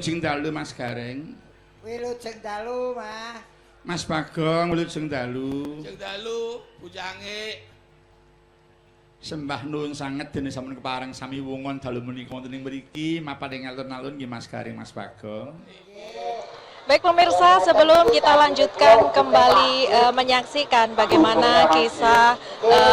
Wilujeng dalu, Mas Gareng. Wilujeng dalu, Mas. Mas Bagong, wilujeng dalu. Wilujeng dalu, bujange. Sembah nuwun sanget dene sampun kepareng sami wungon dalu menika wonten ing mriki mapan ing alun-alun nggih, Mas Gareng, Mas Bagong. Baik pemirsa, sebelum kita lanjutkan kembali menyaksikan bagaimana kisah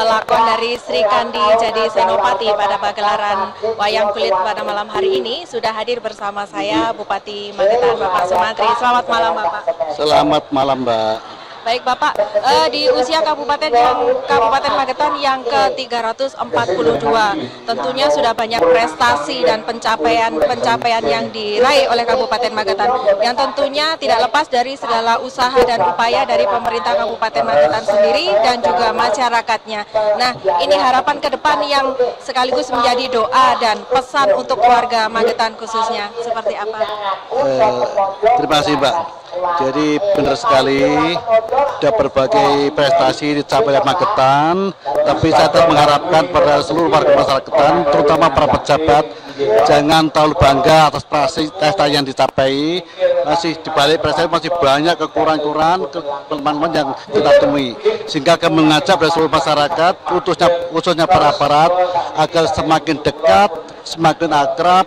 lakon dari Srikandi jadi Senopati pada pagelaran wayang kulit pada malam hari ini, sudah hadir bersama saya Bupati Magetan, Bapak Sumantri. Selamat malam, Bapak. Selamat malam, Mbak. Baik Bapak, di usia Kabupaten Magetan yang ke-342, tentunya sudah banyak prestasi dan pencapaian-pencapaian yang diraih oleh Kabupaten Magetan, yang tentunya tidak lepas dari segala usaha dan upaya dari pemerintah Kabupaten Magetan sendiri dan juga masyarakatnya. Nah, ini harapan ke depan yang sekaligus menjadi doa dan pesan untuk keluarga Magetan khususnya, seperti apa? Terima kasih, Mbak. Jadi benar sekali, ada berbagai prestasi dicapai oleh Magetan, tapi saya tetap mengharapkan pada seluruh warga masyarakat Magetan, terutama para pejabat, jangan terlalu bangga atas prestasi yang dicapai. Masih dibalik prestasi masih banyak kekurangan-kekurangan, kelemahan yang kita temui. Sehingga kami mengajak pada seluruh masyarakat, khususnya para aparat, agar semakin dekat, semakin akrab,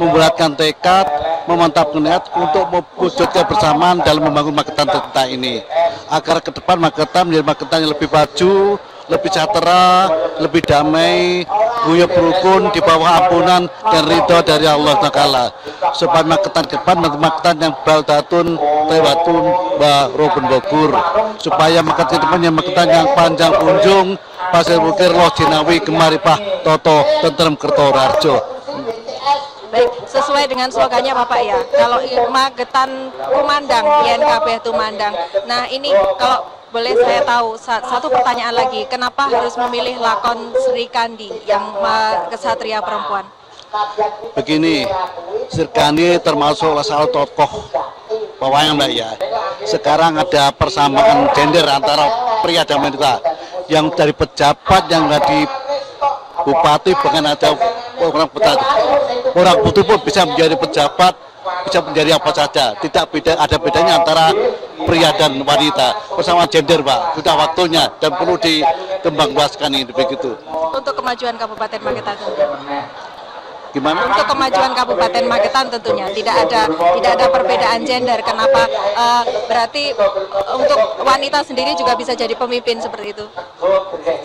membulatkan tekad, memantapkan niat untuk mewujudkan bersamaan dalam membangun Magetan tercinta ini. Agar ke depan Magetan menjadi Magetan yang lebih maju, lebih sejahtera, lebih damai, guyub rukun di bawah ampunan dan ridho dari Allah Ta'ala. Supaya Magetan ke depan Magetan yang baldatun, tewatun, barobun bogur. Supaya Magetan ke depan yang Magetan yang panjang kunjung, pasir bukir, loh jinawi, kemaripah, toto, tentrem, kerto, raharjo. Baik, sesuai dengan slogannya Bapak ya. Kalau Magetan kumandang, yen kabeh tumandang. Nah, ini kalau boleh saya tahu satu pertanyaan lagi, kenapa harus memilih lakon Srikandi yang kesatria perempuan? Begini, Srikandi termasuk salah tokoh wayang, Mbak ya. Sekarang ada persamaan gender antara pria dan wanita. Yang dari pejabat, yang dari bupati, bahkan ada orang pejabat. Orang putih pun bisa menjadi pejabat, bisa menjadi apa saja. Tidak beda, ada bedanya antara pria dan wanita. Persamaan gender, Pak, sudah waktunya dan perlu dikembangluaskan ini begitu. Untuk kemajuan Kabupaten Magetan tentunya. Gimana? Untuk kemajuan Kabupaten Magetan tentunya tidak ada perbedaan gender. Kenapa? Berarti untuk wanita sendiri juga bisa jadi pemimpin seperti itu.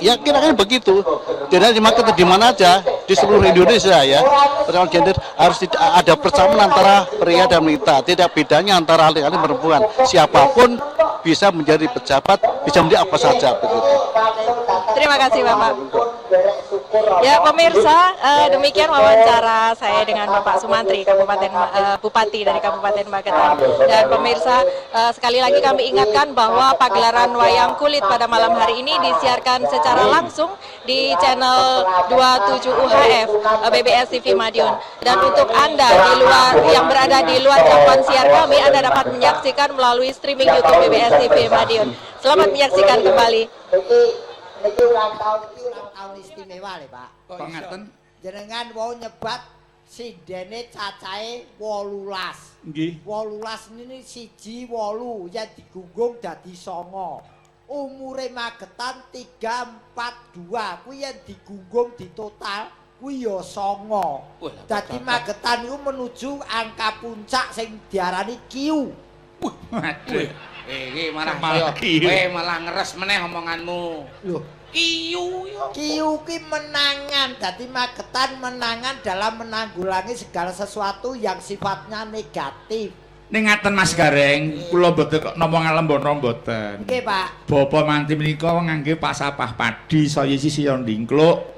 Ya kira-kira begitu. Jadi di Magetan di mana aja di seluruh Indonesia ya, persamaan gender harus tidak ada persamaan antara pria dan wanita. Tidak bedanya antara laki-laki dan perempuan. Siapapun bisa menjadi pejabat, bisa menjadi apa saja begitu. Terima kasih Bapak. Ya pemirsa, demikian wawancara saya dengan Bapak Sumantri, Bupati dari Kabupaten Magetan. Dan pemirsa, sekali lagi kami ingatkan bahwa pagelaran wayang kulit pada malam hari ini disiarkan secara langsung di channel 27 UHF BBS TV Madiun. Dan untuk Anda di luar yang berada di luar jangkauan siar kami, Anda dapat menyaksikan melalui streaming YouTube BBS TV Madiun. Selamat menyaksikan kembali. Niki ulang tahun istimewa lho, Pak. Kok ngaten? Jenengan wau nyebat sindene cacahe 18. Nggih. 18 ini 1 8 yen digunggung dadi 9. Umure Magetan 342 kuwi yen digunggung di total kuwi ya 9. Dadi Magetan iku menuju angka puncak sing diarani Q. Waduh. Iki malah kowe malah ngeres meneh omonganmu. Lho, Kiyu yo. Kiyu ki menangan. Dadi Magetan menangan dalam menanggulangi segala sesuatu yang sifatnya negatif. Ning ngaten Mas Gareng, kula mboten kok nampa ngalembono mboten. Nggih, Pak. Bapa manti menika ngangge pasapah padi saya sisi saya ndingkluk.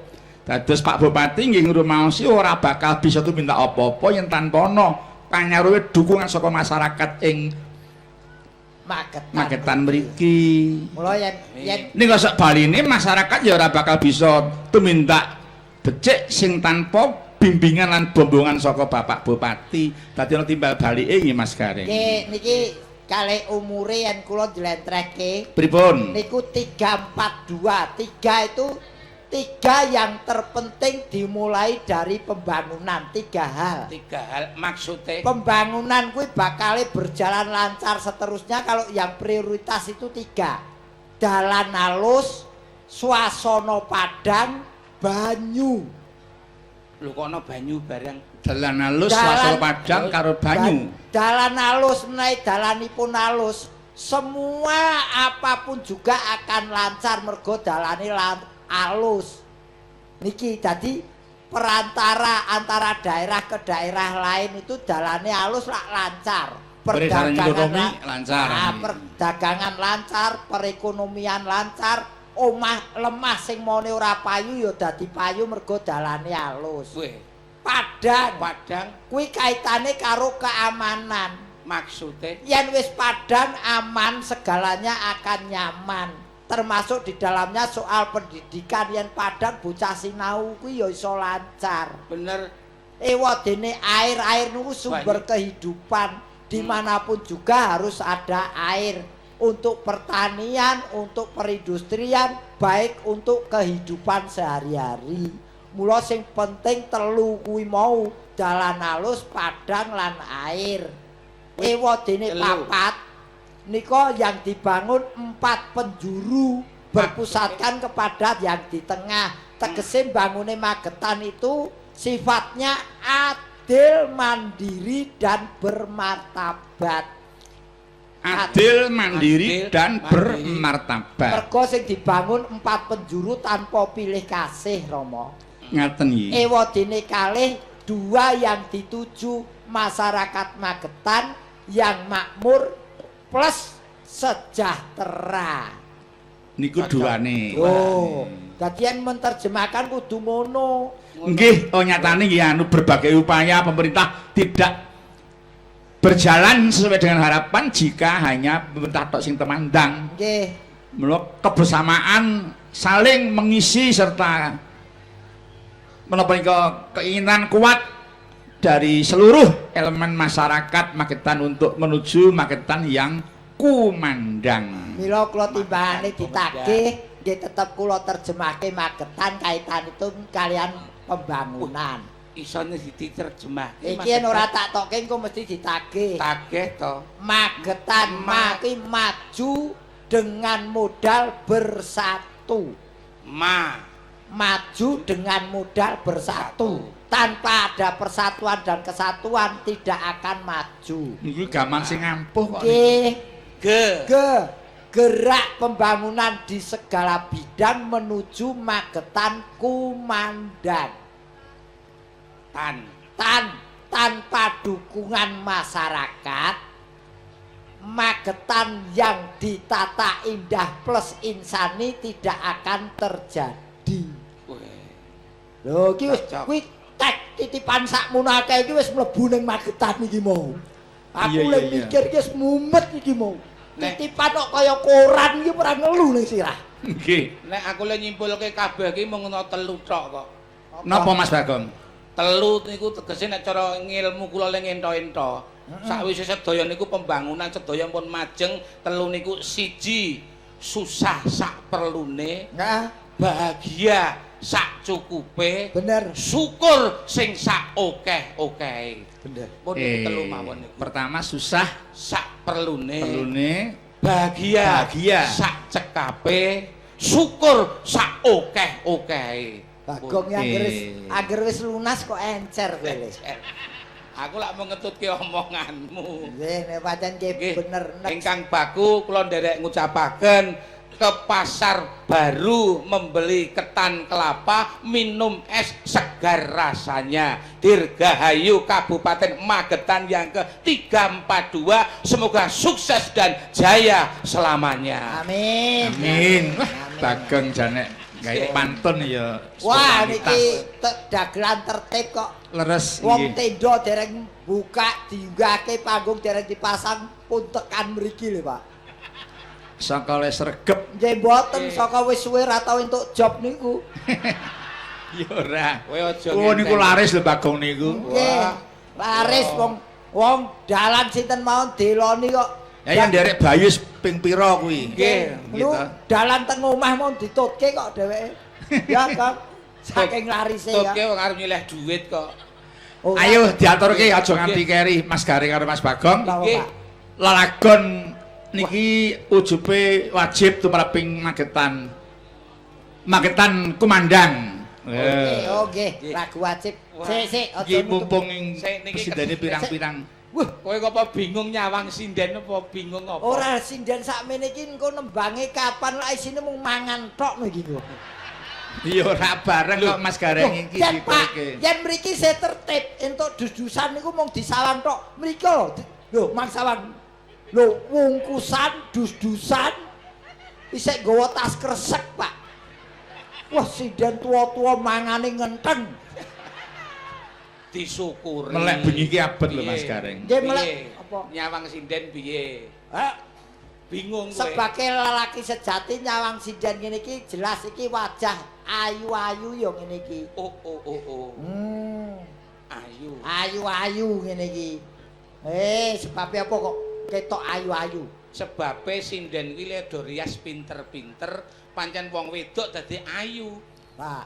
Dados Pak Bupati nggih ngrumaosi ora bakal bisa tumindak apa-apa yen tanpa ana pangaruhe dukungan saka masyarakat ing Magetan. Magetan mriki. Mula yen ning kok sak baline masyarakat ya ora bakal bisa tumindak becik sing tanpa bimbingan lan bombongan saka Bapak Bupati. Dadi ana timbal balike nggih Mas Gareng. Nggih, niki kalih umure yen kula njlentrehke. Pripun? Niku 342. 3 itu Tiga yang terpenting dimulai dari pembangunan, tiga hal. Tiga hal maksudnya. Pembangunan kuwi bakal berjalan lancar seterusnya kalau yang prioritas itu tiga. Dalan alus, swasana padang, banyu. Lho kok ana banyu barang? Dalan alus, swasana padang karo banyu. Dalan alus menawi dalanipun alus, semua apapun juga akan lancar mergo dalane alus. Niki dadi perantara antara daerah ke daerah lain itu dalane alus lak lancar. Perdagangan lancar. Nah, perdagangan lancar, perekonomian lancar, omah lemah sing maune ora payu ya dadi payu mergo dalane alus. Padang, padang kuwi kaitane karo keamanan. Maksude yen wis padang aman segalanya akan nyaman. Termasuk di dalamnya soal pendidikan, yen padang bocah sinau kuwi ya iso lancar. Bener. Ewadene air, air niku sumber kehidupan. Dimanapun juga harus ada air untuk pertanian, untuk perindustrian, baik untuk kehidupan sehari-hari. Mula sing penting telu kuwi mau, dalan alus, padang lan air. Ewadene papat nika yang dibangun 4 penjuru berpusatkan kepada yang di tengah. Tegese bangune Magetan itu sifatnya adil, mandiri dan bermartabat. Adil, mandiri dan bermartabat. Mergo sing dibangun 4 penjuru tanpa pilih kasih, Rama. Ngaten iki. Ewadene kalih 2 yang dituju masyarakat Magetan yang makmur plus sejahtera. Niku duane. Oh, dadi yen menerjemahkan kudu ngono. Nggih, oh nyatane nggih anu berbagai upaya pemerintah tidak berjalan sesuai dengan harapan jika hanya pemerintah tok sing temandang. Nggih. Mula kebersamaan saling mengisi serta menapa nika keinginan kuat dari seluruh elemen masyarakat Magetan untuk menuju Magetan yang kumandang. Mila kula timbangane ditagih nggih tetep kula terjemahke Magetan kaitanipun kalian pembangunan. Isone diterjemahke. Iki yen ora tak tokke engko mesti ditagih. Tagih to. Magetan mati maju dengan modal bersatu. Maju dengan modal bersatu. Tanpa ada persatuan dan kesatuan tidak akan maju. Niku gaman sing ampuh kok. Nggih. Gerak pembangunan di segala bidang menuju Magetan kumandang. Tanpa dukungan masyarakat, Magetan yang ditata indah plus insani tidak akan terjadi. Lho iki wis kuwi tek titipan sakmono akeh iki wis mlebu ning Magetan iki mau. Aku lek mikir iki wis mumet iki mau. Titipan kok kaya koran iki ora ngelu ning sirah. Nggih. Nek aku le nyimpulke kabeh iki mung ana telu tok kok. Napa Mas Bagong? Telu niku tegese nek cara ngilmu kula le ngento-ento. Sakwise sedaya niku pembangunan sedaya pun majeng, telu niku siji susah sak perlune, bahagia sak cukupe, bener, syukur sing sak okeh-okehe. Bener. Pun niku telu mawon niku. Pertama susah sak perlune, bahagia, sak cekape, syukur sak okeh-okehe. Bagong angger wis lunas kok encer kowe le. Aku lak mau ngetutke omonganmu. Nggih, nek pancen nggih bener. Ingkang baku kula nderek ngucapaken ke pasar baru membeli ketan kelapa, minum es segar rasanya. Dirgahayu Kabupaten Magetan yang ke-342, semoga sukses dan jaya selamanya. Amin. Amin. Wah, Bagong jane gawe pantun ya. Wah, niki dagelan tertib kok. Leres. Wong tenda dereng buka, diunggahke panggung dereng dipasang pun tekan mriki lho, Pak. Saka le sregep. Nggih mboten, saka wis suwe ra tau entuk job niku. Ya ora. Kowe aja. Oh niku laris lho Bagong niku. Nggih. Laris wong dalan sinten mawon deloni kok. Ya yang nderek Bayu ping pira kuwi? Nggih. Gitu. Dalan teng omah mawon ditutke kok dheweke. Ya, Kang. Saking larise ya. Oke wong arep nyileh duit kok. Ayo diaturke aja nganti keri Mas Gareng karo Mas Bagong. Nggih. Lelagon niki ujube wajib tumraping Magetan. Magetan kumandang. Oke, oke, lagu wajib. Sik, sik, aja iki mumpung presindene pirang-pirang. Wah, kowe kok apa bingung nyawang sinden apa bingung apa? Ora sinden sakmene iki engko nembange kapan lak isine mung mangan tok iki kok. Iya ora bareng kok Mas Gareng iki dikoreke. Yen mriki saya tertib entuk dus-dusan niku mung disawang tok. Mriki lho, lho Mang Sawang. Lho wungkusan dus-dusan isih nggawa tas kresek, Pak. Wah, sinden tuwa-tuwa mangane ngenteng. Disyukuri. Melek bengi iki abet lho Mas Gareng. Nggih melek apa? Nyawang sinden piye? Hah? Bingung kowe. Sebagai lelaki sejati nyawang sinden ngene iki jelas iki wajah ayu-ayu ya ngene iki. Oh oh oh oh. Ayu. Ayu-ayu ngene iki. Sebabe apa kok ketok ayu-ayu? Sebabe sinden kuwi le do rias pinter-pinter, pancen wong wedok dadi ayu. Pak.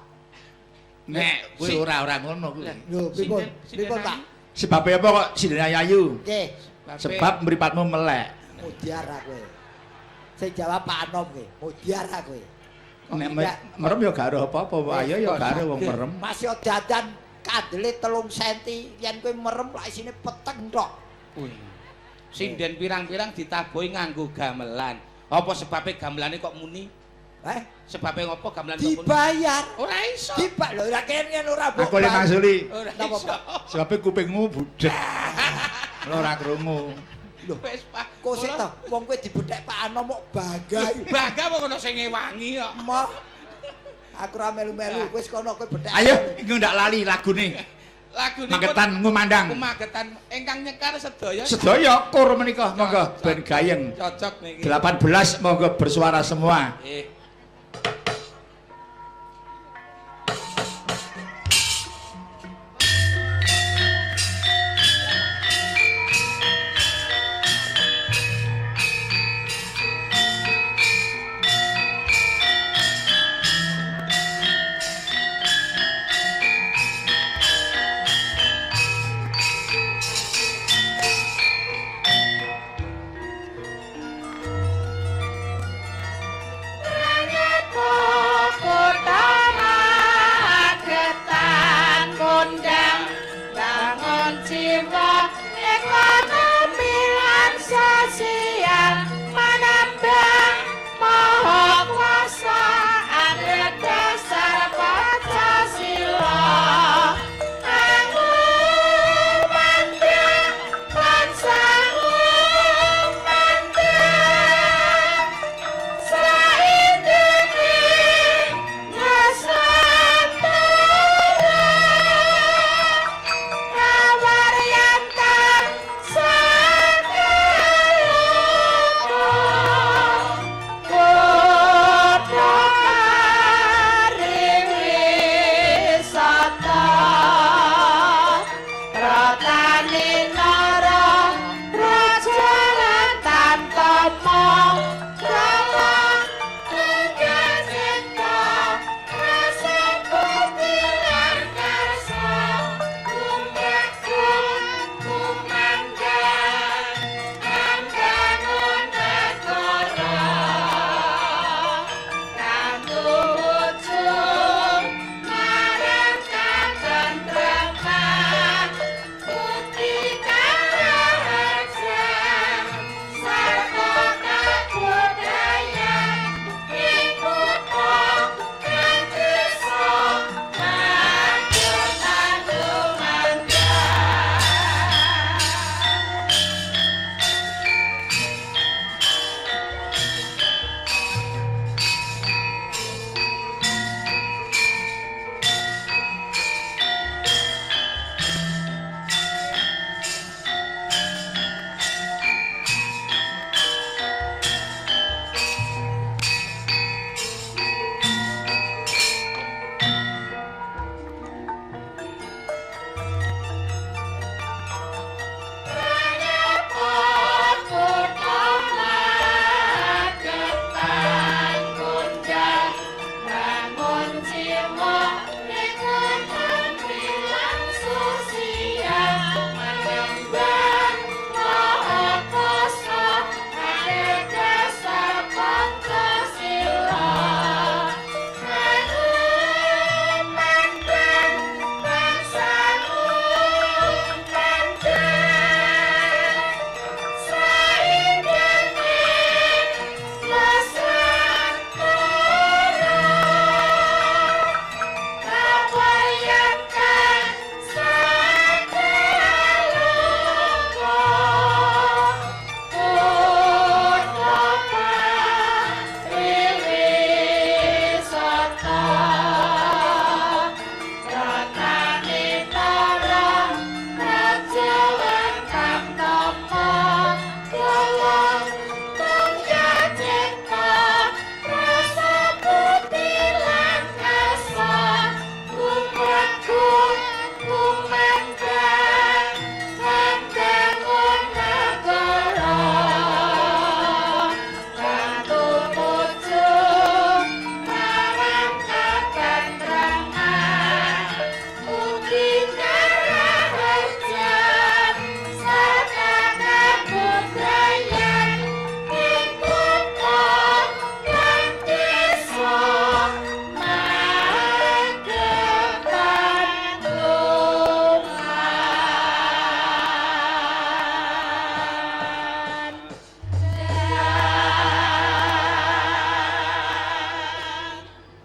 Nek kuwi ora ngono kuwi. Lho, pripun? Pripun, Pak? Sebabe apa kok sinden ayu? Nggih. Sebab mripatmu melek. Mudyar kowe. Sing jawab Pak Anom kowe, mudyar kowe. Nek merem ya gak ero apa-apa, ayo ya gak ero wong merem. Mas yo dadan kandele 3 senti, yen kowe merem lak isine peteng tok. Wih. Sinden pirang-pirang ditabuhi nganggo gamelan. Apa sebabe gamelane kok muni? Eh, sebabe ngopo gamelan kok muni? Dibayar. Ora iso. Dibak lho ora kene ora mbok. Aku le mangsuli. Ora iso. Sebabe kupingmu budhek. Ora krungu. Lho wis Pak, kok sik to, wong kowe dibethek Pak Anom kok bangga. Bangga wong ana sing ngewangi kok. Moh. Aku ora melu-melu, wis kono kowe bethek. Ayo, iki ndak lali lagune. Lagune Magetan ngumandang. Magetan ingkang nyekar sedaya. Sedaya kur menika monggo ben gayeng. Cocok niki. 18 monggo bersuara semua. Nggih. Ra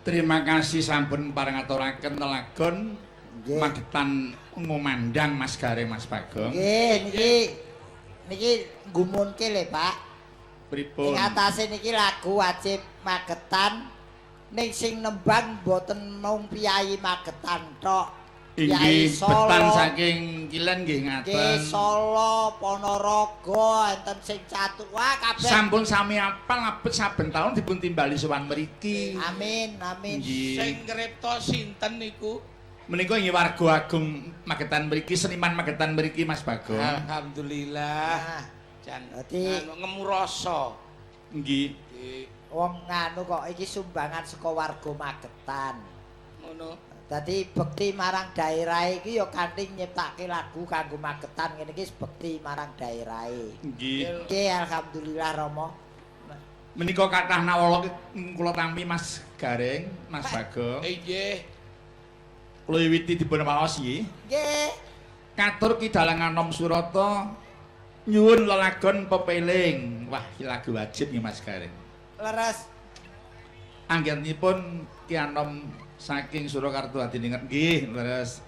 Terima kasih sampun paring aturaken lelagon Magetan ngumandang Mas Gareng Mas Bagong. Nggih, niki niki nggumunke lho, Pak. Pripun? Ing atase niki lagu wajib Magetan ning sing nembang mboten mung piyayi Magetan tok. Inggih, betan saking kilen nggih ngaten. Nggih, Solo, Ponorogo, enten sing catur. Wah, kabeh. Sampun sami apal abet saben taun dipun timbali sowan mriki. Amin, amin. Sing ngripta sinten niku? Menika inggih warga agung Magetan mriki, seniman Magetan mriki Mas Bagong. Alhamdulillah. Jan anu ngemu rasa. Nggih. Wong nganu kok iki sumbangan saka warga Magetan. Ngono. Dadi bekti marang daerah iki ya kanthi nyiptake lagu kanggo Magetan ngene iki bekti marang daerahe. Nggih. Nggih, alhamdulillah Rama. Menika kathah nawala kula tampi Mas Gareng, Mas Bagong. Nggih. Kula wiwiti dipun waos nggih. Nggih. Katur Ki Dalang Anom Surata nyuwun lelagon pepeling. Wah, iki lagu wajib nggih Mas Gareng. Leres. Anggenipun Ki Anom saking Surakarta Hadiningrat nggih leres.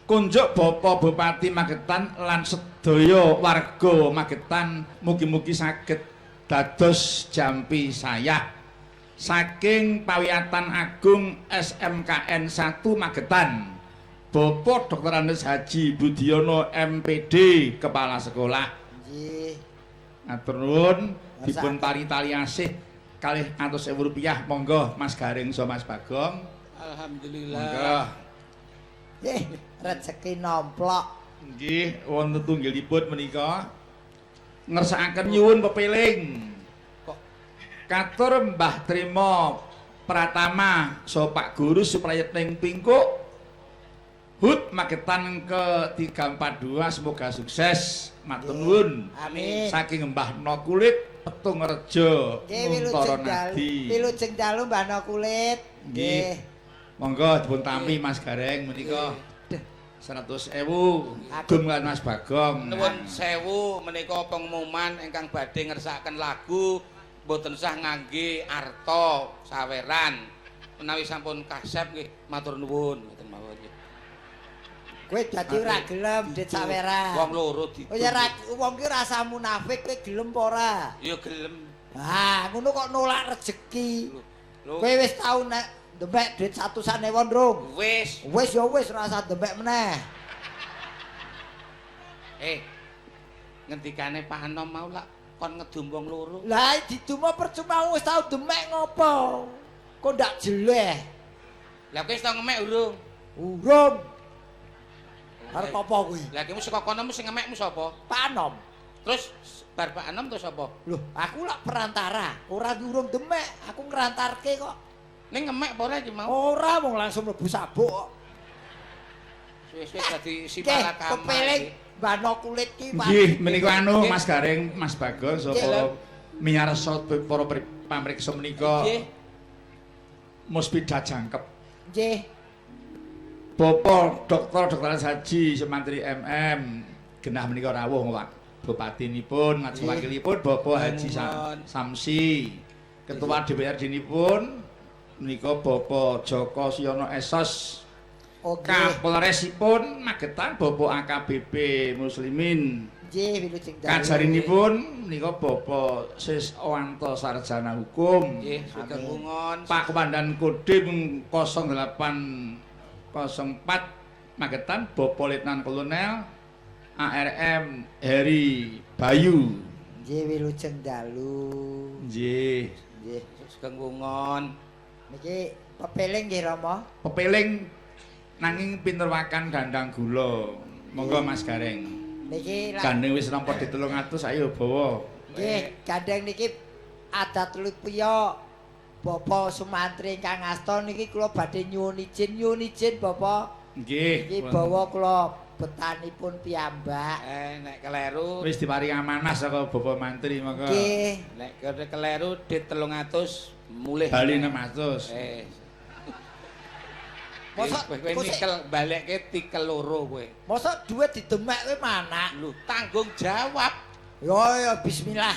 Kunjuk Bapak Bupati Magetan lan sedaya warga Magetan mugi-mugi saged dados jampi sayah saking Pawiyatan Agung SMKN 1 Magetan. Bapak Dr. Andes Haji Budiono MPD Kepala Sekolah. Nggih. Matur nuwun dipun paringi tali asih kalih atus ewu rupiah monggo Mas Gareng so Mas Bagong. Alhamdulillah. Monggo. Nggih, rejeki nomplok. Nggih, wonten tunggilipun menika ngersakaken nyuwun pepeling. Kok katur Mbah Trimo Pratama so Pak Guru Suprayitning Pingkuk HUT Magetan ke 342 semoga sukses. Matur nuwun. Amin. Saking Mbah No Kulit Petung Rejo Muntara Nadi. Wilujeng dalu Mbah No Kulit. Nggih. Monggo dipun tampi Mas Gareng menika 100.000 gum lan Mas Bagong. Nuwun sewu menika pengumuman ingkang badhe ngersakaken lagu mboten sah ngangge arta saweran. Menawi sampun kasep nggih matur nuwun ngoten mawon. Kowe dadi ora gelem dit saweran. Wong loro ditu. Oh ya wong ki rasa munafik kowe gelem apa ora? Ya gelem. Ha, ngono kok nolak rejeki. Kowe wis tau nek demek duit 100.000 rung. Wis. Wis ya wis ora usah demek meneh. Ngendikane Pak Anom mau lak kon ngedum wong loro. Lah didumo percuma wis tau demek ngopo? Kok ndak jeleh. Lah kowe wis tau ngemek urung? Urung. Arep apa kuwi? Lah ki saka kono sing ngemekmu sapa? Pak Anom. Terus bar Pak Anom terus sapa? Loh, aku lak perantara, ora urung demek, aku ngrantarke kok. Ning ngemek apa ora iki mau? Ora, wong langsung mlebu sabuk kok. Suwe-suwe dadi simalakama. Kepeling mbano kulit ki. Nggih, menika anu Mas Gareng, Mas Bagong sapa miyarsa para pamriksa menika. Nggih. Muspida jangkep. Nggih. Bapak Dr. Dr. Haji Sumantri MM genah menika rawuh Pak Bupatinipun ngajeng wakilipun Bapak Haji Samsi Ketua DPRD nipun menika Bapak Joko Siyono Esos. Kapolresipun Magetan Bapak AKBP Muslimin. Nggih, wilujeng dalu. Kajarinipun menika Bapak Siswanto Sarjana Hukum. Nggih, sugeng wungon. Pak Komandan Kodim 0804 Magetan Bapak Letnan Kolonel ARM Heri Bayu. Nggih, wilujeng dalu. Nggih. Nggih, sugeng wungon. Niki pepeling nggih Rama. Pepeling nanging pinterwakan dandang gula. Monggo Mas Gareng. Niki gandeng wis nampa di 300 ayo bawa. Nggih, gandeng niki adat lupiya Bapak Sumantri ingkang asta niki kula badhe nyuwun izin, Bapak. Nggih. Niki bawa kula betanipun piyambak. Nek keleru wis diparingi amanah saka Bapak Mantri monggo. Nggih. Nek keleru dit 300 mulih bali 600. Mosok kowe nikel balekke tikel loro kowe. Mosok duit didemek kowe manak. Lho, tanggung jawab. Yo yo bismillah.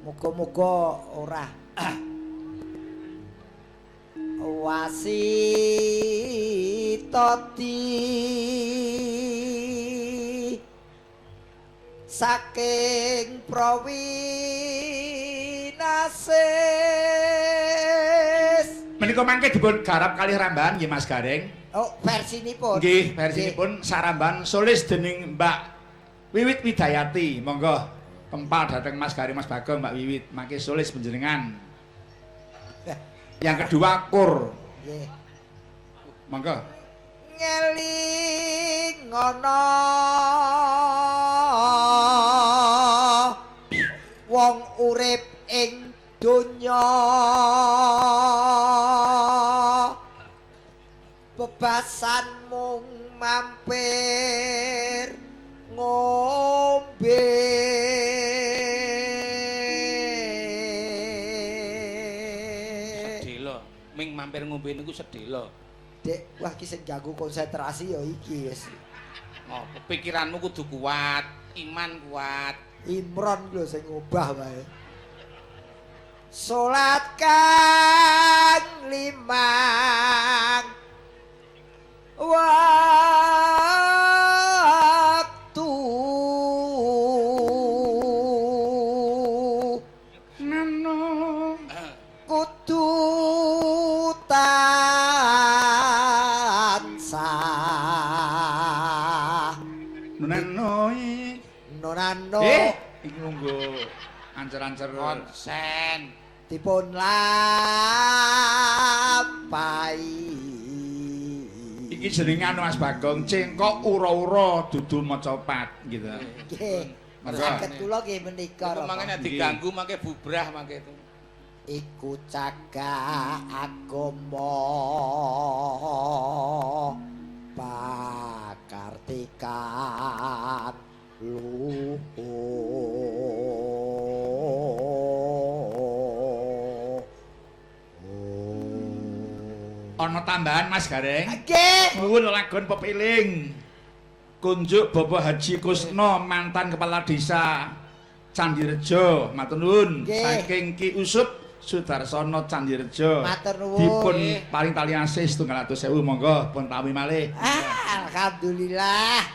Muga-muga ora. Wasitati saking prawinasis. Menika mangke dipun garap kalih rambahan nggih Mas Gareng. Oh, versinipun. Nggih, versinipun sarambahan solis dening Mbak Wiwit Widayati. Monggo kempal dhateng Mas Gareng, Mas Bagong, Mbak Wiwit mangke solis panjenengan. Yang kedua kur. Nggih. Monggo. Ngeling ngono wong urip ing donya, bebasan mung mampir ngombe. Sedhela, ming mampir ngombe niku sedhela. Dek, wah ki sing ganggu konsentrasi ya iki wis. Ngopo pikiranmu kudu kuat, iman kuat. Imron lho sing ngobah wae. Salat kang limang waktu nano kudu tansah nano nano iki nganggo ancer-ancer konsen dipun lampahi. Iki jenenge anu Mas Bagong, cengkok ura-ura dudu maca pat gitu. Nggih. Saged kula nggih menika. Iku mangke nek diganggu mangke bubrah mangke itu. Iku cagak agama pakartikan luhur. Ana tambahan Mas Gareng? Nggih. Nuwun lagon pepiling. Kunjuk Bapak Haji Kusno mantan kepala desa Candirejo, matur nuwun. Saking Ki Usup Sudarsono Candirejo. Matur nuwun. Dipun paring tali asih 200.000 monggo pun tawi malih. Ah, alhamdulillah.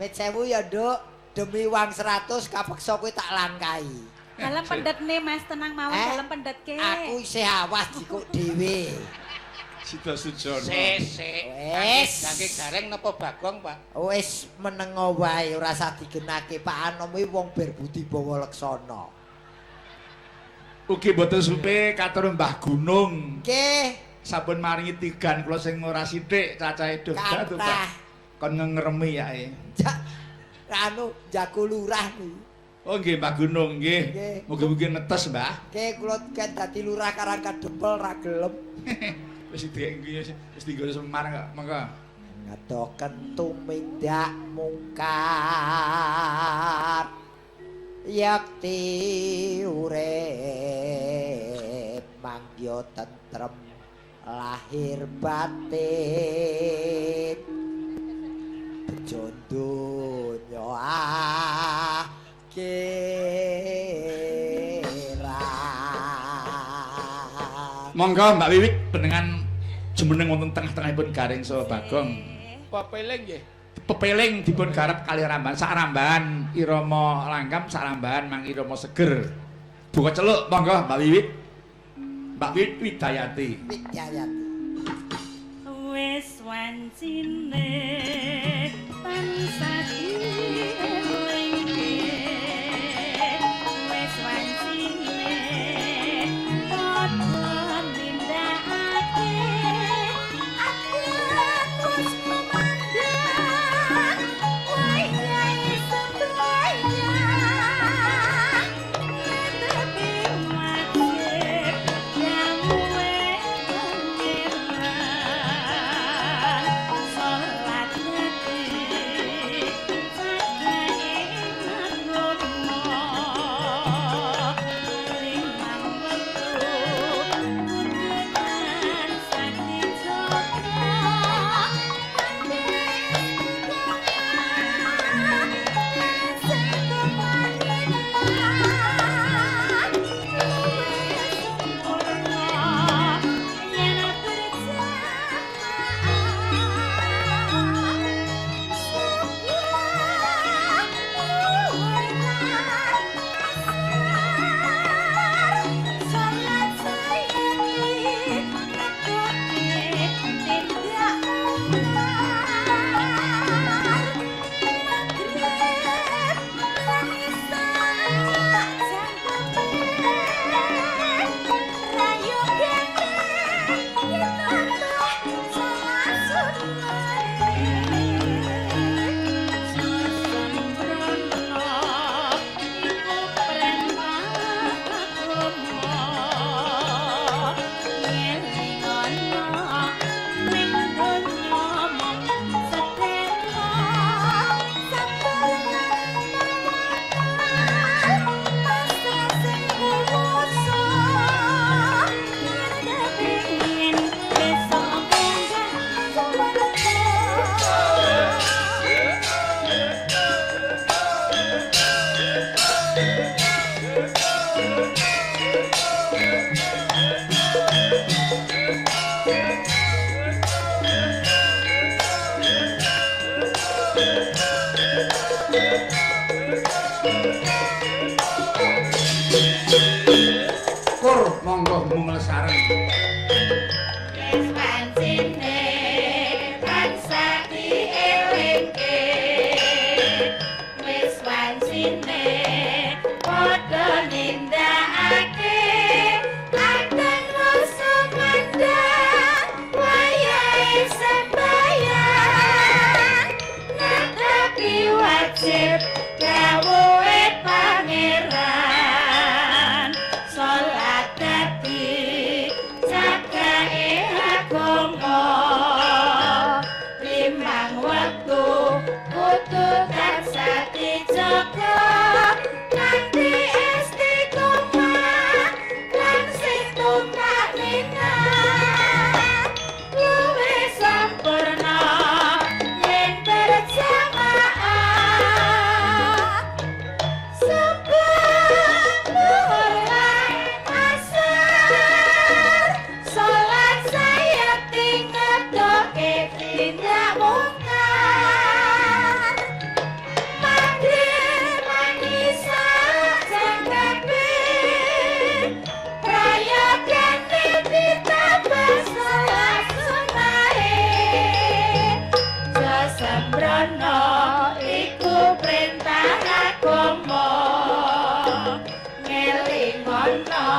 Mit sewu ya, Nduk. Demi uang 100 kapeksa kowe tak langkai. Dalem pendhetne Mas, tenang mawon dalem pendhetke. Aku isih awas dikuk dhewe. Sida Sujono. Sik. Wis. Kangge Gareng napa Bagong, Pak? Wis menengo wae ora usah digenake Pak Anom kuwi wong berbudi bawa leksana. Ugi mboten supe katur Mbah Gunung. Nggih. Sampun maringi tigan kula sing ora sithik cacahe duh Kathah. Kon ngengremi yae. Anu jago lurah niku. Oh nggih Mbah Gunung nggih. Mugi-mugi netes, Mbah. Nggih kula kan dadi lurah Karang Kadempel ra gelem. Wis dinggo wis dinggo Semar kok. Monggo. Ngadoken tumindak mungkar yakti urip mangya tentrem lahir batin bejo donya akhirat. Monggo Mbak Wiwit benengan jumeneng wonten tengah-tengahipun Gareng saha Bagong. Pepeling nggih. Pepeling dipun garap kalih rambahan, sak rambahan irama langgam, sak rambahan mang irama seger. Buka celuk monggo Mbak Wiwit. Mbak Wiwit Widayati. Widayati. Wis wancine tansah dielingke, wis wancine padha nindakake aku terus kumandhang wayahe sembahyang netepi wajib dawuhe pangeran salat dadi sareng. Wis pancene tansah dielingke, wis pancene padha nindakake ageng rasa mandang wayahe sembayang netepi wajib dawuhe pangeran salat dadi jagae agama limang wektu kudu tansah dijaga kanthi istiqomah lan sing tumakninah luwih sampurna yen berjamaah sebab luhur lan asar salat sayekti ngedoke tindak mungkar maghrib manisa jangkepe prayogane ditambah salat sunahe aja sembrono iku perintah agama ngelingono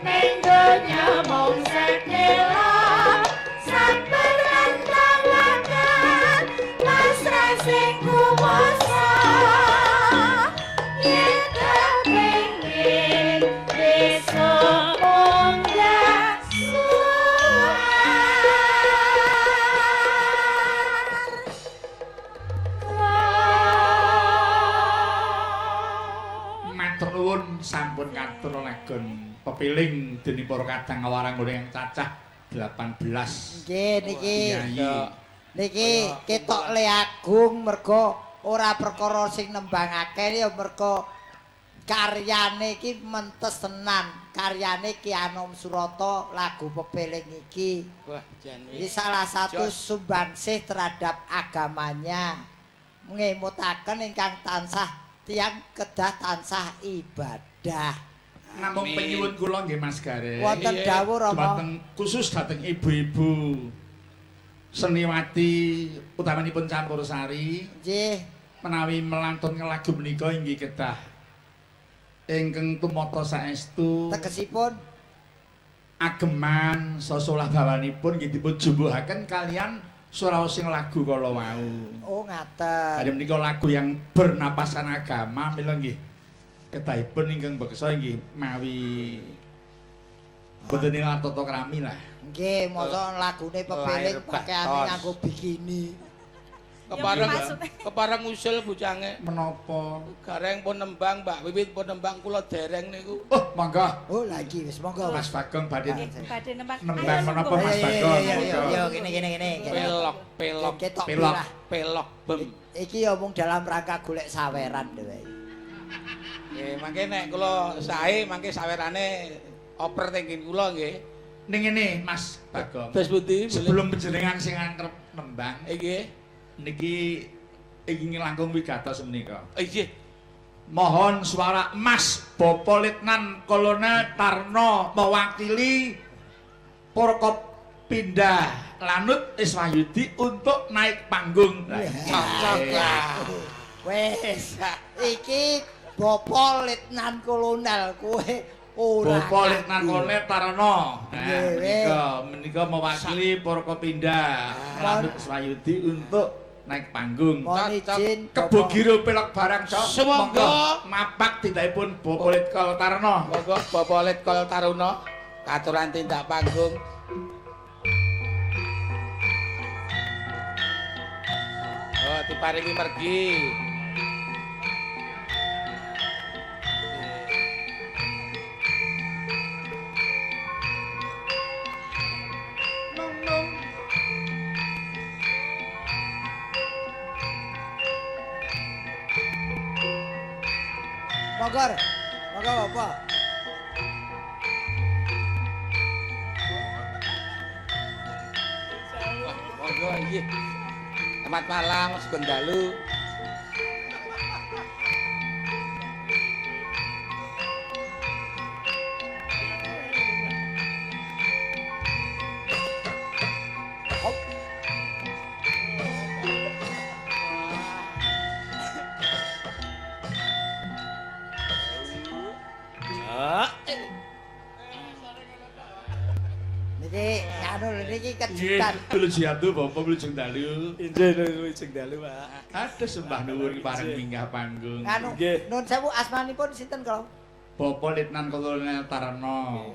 ning donya mung sedhela sabar lan tawakal pasrah sing kuwasa yen kepengin bisa munggah suar. Matur nuwun sampun katur lagon pepiling dening para kadang warang yang cacah 18. Nggih niki. Priyayi. Niki ketok le agung mergo ora perkara sing nembangake ya mergo karyane iki mentes tenan. Karyane Ki Anom Surata lagu pepiling iki. Wah, jan Ini salah satu sumbangsih terhadap agamanya. Ngemutaken ingkang tansah tiyang kedah tansah ibadah. Namung Amin. penyuwun kula nggih Mas Gareng. Wonten Iya. dawuh Rama. Dumateng khusus dhateng ibu-ibu seniwati utamanipun campur sari Nggih. menawi melantunkan lagu menika inggih kedah ingkang tumata saestu Tegesipun ageman sesolah bawanipun nggih dipun jumbuhaken kalian suraosing lagu kala wau. oh ngaten. Badhe menika lagu yang bernapasan agama mila nggih kedahipun ingkang beksa nggih mawi boten ilang tata krami lah. Nggih, mosok lagune pepiling Lahir pakaiane batos. nganggo bikini. Kepareng maksud- kepareng usul bocange. Menapa? Gareng pun nembang, Mbak Wiwit pun nembang kula dereng niku. Oh, monggo Oh, lagi wis monggo. Mas Bagong badhe Nggih, badhe nembang. Nembang Ayo, menapa, lungguh. Mas Ayo, Bagong? Ayo, ayo, ayo, gini gini gini. Pelok, pelok, Ketok Pelok. pirah. pelok bem. Iki ya mung dalam rangka golek saweran dhewe. Nggih, mangke nek kula sae mangke sawerane oper teng nggen kula nggih. Ning ngene Mas Bagong. Terus pundi? Sebelum panjenengan sing angrep nembang nggih. niki ingin langkung wigatos menika. Nggih. Mohon suara emas Bapak Letnan Kolonel Tarno mewakili Forkopimda Lanut Iswahyudi untuk naik panggung. Cocok lah. Wis, iki Bapak Letnan Kolonel kowe ora. Bapak Letnan Kolonel Tarno. Nah, Nggih, menika menika mewakili Forkopimda Lanut Iswahyudi untuk naik panggung. Mohon izin Kebo giro pelok barang cok. Sumangga. Monggo mapak tindakipun Bapak Letkol Tarno. Monggo Bapak Letkol Taruna katuran tindak panggung. Oh, diparingi mergi. Monggo. Monggo Bapak. Wah, monggo nggih. Selamat malam, sugeng dalu. Niki anu niki kejutan. Nggih, Bapak wilujeng dalu. Injih wilujeng dalu, Pak. Aduh sembah nuwun pareng minggah panggung. Anu, nun sewu asmanipun sinten kala? Bapak Letnan Kolonel Tarno.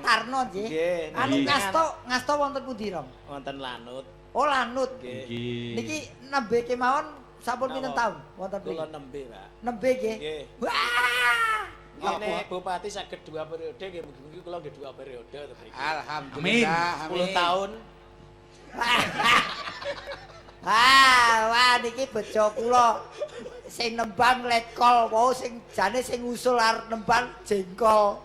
Tarno nggih. Anu ngasta wonten pundi, Rom? Wonten Lanut. Oh, Lanut. Nggih. Niki nembe kemawon sampun pinten taun wonten mriki? Kula nembe, Pak. Nembe nggih. Wah! Ngene bupati saged 2 periode nggih mugi-mugi kula nggih 2 periode to mriki. Alhamdulillah. 10 tahun. Ah, wah niki bejo kula sing nembang letkol wau sing jane sing usul arep nembang jengkol.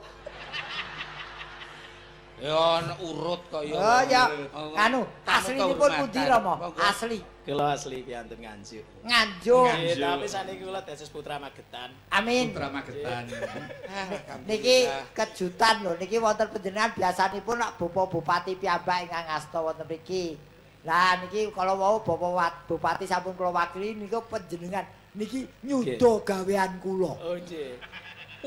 Ya urut kok ya. Oh ya, anu aslinipun pundi Rama? Asli. Kula asli piyantun Nganjuk. Nganjuk. Nggih, tapi saniki kula dados putra Magetan. Amin. Putra Magetan. Niki kejutan lho, niki wonten panjenengan biasanipun nak bapak bupati piyambak ingkang ngasta wonten mriki. Lah niki kalau wau bapak bupati sampun kula wakili niku panjenengan niki nyuda gawean kula. Oh nggih.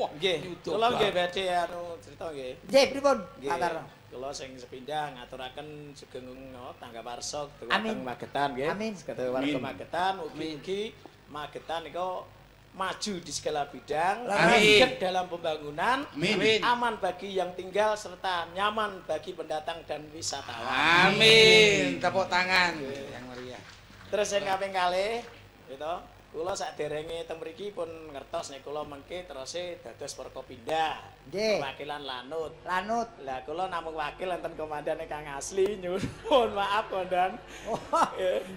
Wah, nggih. Kula nggih badhe anu crita nggih. Nggih, pripun? Pak Tarno. Kula sing sepindah ngaturaken sugeng tangga warsa dumateng Magetan nggih. Sedaya warga Magetan mugi-mugi Magetan nika maju di segala bidang, langgeng dalam pembangunan, amin. Aman bagi yang tinggal serta nyaman bagi pendatang dan wisatawan. Amin. Tepuk tangan yang meriah. Terus sing kaping kalih gitu. Kula saderenge teng mriki pun ngertos nek kula mengke terose dados Forkopimda. Perwakilan Lanut. Lanut. Lah kula namung wakil enten komandan ingkang asli nyuwun maaf komandan. Oh.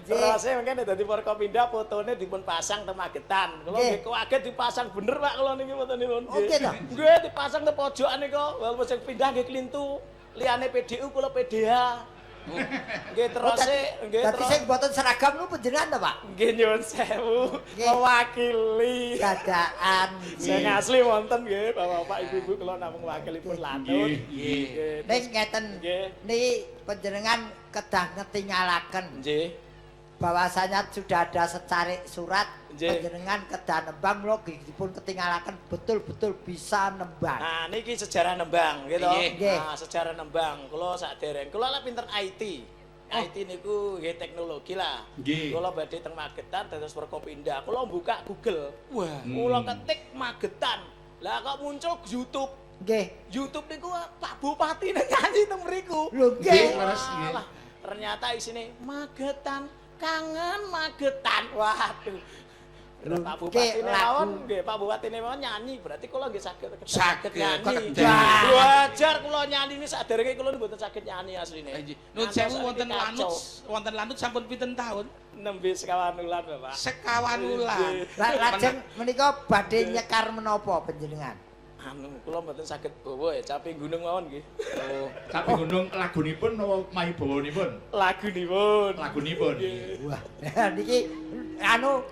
Terose mengke nek dadi Forkopimda fotone dipun pasang teng Magetan. Kula nggih kaget dipasang bener Pak kula niki fotonipun. Oke to. Nggih dipasang teng pojokan niku walaupun sing pindah nggih klintu. Liyane PDU kula PDH. Nggih terose nggih terus. Dadi sing mboten seragam niku panjenengan to, Pak? Nggih nyuwun sewu mewakili dadaan. Sing asli wonten nggih bapak-bapak ibu-ibu kula namung wakilipun Lanut. Nggih. Ning ngeten niki panjenengan kedah ngetingalaken. Nggih. Bahwasanya sudah ada secarik surat panjenengan kedah nembang lho dipun ketingalaken betul-betul bisa nembang. Nah niki sejarah nembang gitu. Nah sejarah nembang kula sadereng kula lak pinter IT. IT niku nggih teknologi lah. Kula badhe teng Magetan dados Forkopimda. Kula buka Google. Wah. Kula ketik Magetan. Lah kok muncul YouTube. Nggih. YouTube niku Pak Bupati nyanyi teng mriku. Lho nggih. Ternyata isine Magetan kangen Magetan. Waduh. Pak Bupati mawon nggih, Pak Bupati mawon nyanyi, berarti kula nggih saged nyanyi. Wajar kula nyanyi niki saderenge kula mboten saged nyanyi asline. Nun sewu wonten Lanut, wonten Lanut sampun pinten taun? Nembe sekawan wulan, Bapak. Sekawan wulan. Lah lajeng menika badhe nyekar menapa panjenengan? Anu kula mboten saged bawa ya, caping gunung mawon nggih. Oh, caping gunung lagunipun napa mahi bawanipun? Lagunipun. Lagunipun. Wah, niki anu